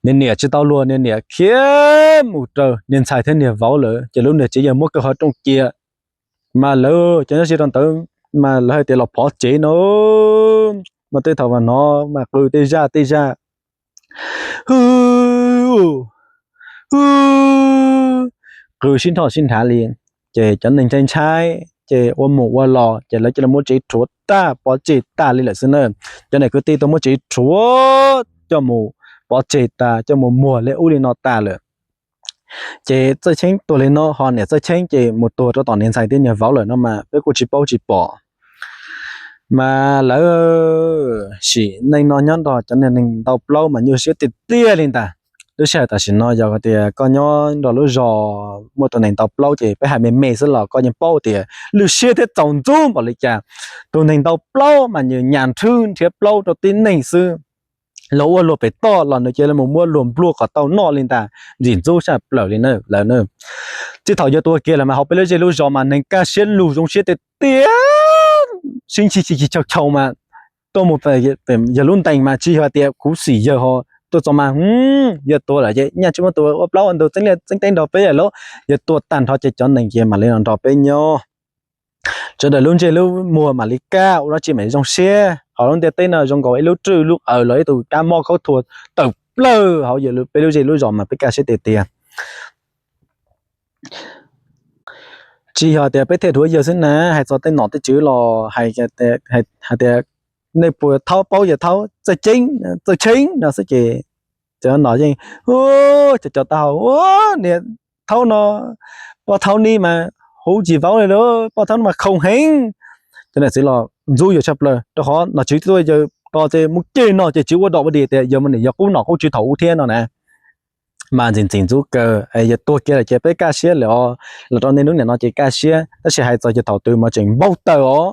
niag niam tsis tau luag, niag niam khiav mus raws niag ntxhais thiab niag vauv lawm ces lub niag tsev yawg muab kaw hauv rooj cia. Mas lawv cov nyob ze rau ntawd mas lawv hais tias los phov tsev no, mas tej thaum mas hnov mas qw tej zaj tej zaj, qw sib nrhoj sib nrhav li. Ces cov neeg ntshai ntshai, ces ua mus ua los ces lawv cia li muab tsev rhuav tag pov tseg tag li lawm xwb na. Cov niam kwv tij tuaj muab tsev rhuav coj mus pov tseg tas, coj mus muag li ub li no tas lawm. Ces Txawj Cheeb tuag li no, ho niam Txawj Cheeb ces mus tuag rau tom niag ntxhais thiab niag vauv lawm no mas peb kuj tsis paub tsis pom. Mas lawv sim neej no nyob nrog cov neeg ntau plaub mas nyuaj siab tiag tiag li ntag. Lub sij hawm tam sim no yog tias koj nyob nrog lub zos muaj tus neeg ntau plaub ces peb hais me me xwb los koj yeej paub tias lwj siab thiab txaus ntxub npaum li cas. Tus neeg ntau plaub mas nws nyas nrhwb nrhiav plaub rau tib neeg xwb. Luag ua luag pem toj los nws cia li mus muab luag nplua kom tau noj li ntag, ntxim ntxub saj plaws li na lawv na. Txij thaum yawg tuag kiag lawm mas hauv peb lub zej lub zos mas neeg kaj siab lug zoo siab tiag tiag, sib ntsib chis chis chaus chaus mas tuaj mus, yawg lub ntees mas tsis yog tias khuv xim yawg ho tuaj txog mas yawg tuag lawm ces nyaj tsis muaj tus ua plaub ua ntug txeeb liaj txeeb teb nrog peb lawm, yawg tuag tag nrho ces cov neeg ces mam li los nrog peb nyob. Sawv daws lub ntsej lub muag mam li kaj, ua dab tsi mam li zoo siab. Ho lub ntiaj teb no zoo nkaus ib lub rwj lub qawv los ib tug kab mob khaub thuas tawm plawg hauv peb lub zej lub zos mas peb kaj siab tiag tiag. Tsis yog tias peb thiaj dhuav yawg xwb na, hais txog tej nom tej tswv los hais tias nej puas thaub paub yawg thaub Txawj Cheeb no xwb ces cov nom yeej cov cov tau hau, niag thaub no, poj thaub ni mas huv tsis vauv li lawm, poj thaub no mas khoom heev. Cov niam txiv los ntxub yawg tshaj plaws rau qhov nom tswv tuaj yawg ko ces mus ceg no ces tsis ua dog ua dig tias yawg mas nim yog qub nom qub tswv thaum ub thiab no na. Mas ntxim ntxim ntxub kawg, yawg tuag kiag lawm ces peb kaj siab lawm os, los rau niaj hnub nim no ces kaj siab, tab sis hais txog yawg thaum twg mas tseem npaug taws os.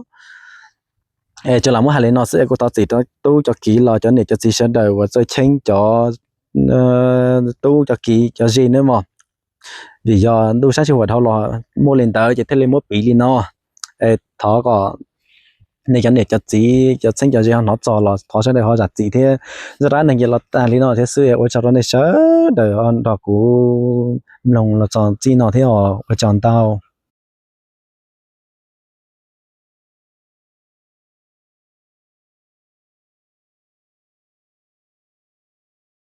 Es tsuas lam muab hais li no xwb es kuv thov txim rau tub cov kiv los cov niam cov txiv sawv daws uas Txawj Cheeb cov tub cov kiv cov ze nawb mog. Vim yog ntuj sab sij huam dhau los muaj li ntawd ces thiaj li muab piv li no. Es thov kom nej cov niam cov txiv cov txheeb cov ze ho hnov txog los thov sawv daws ho zam txim thiab. Zaj dab neeg ces los tag li no thiab xwb, ua tsaug rau nej sawv daws nrog kuv mloog los txog txij no thiab os, ua tsaug ntau.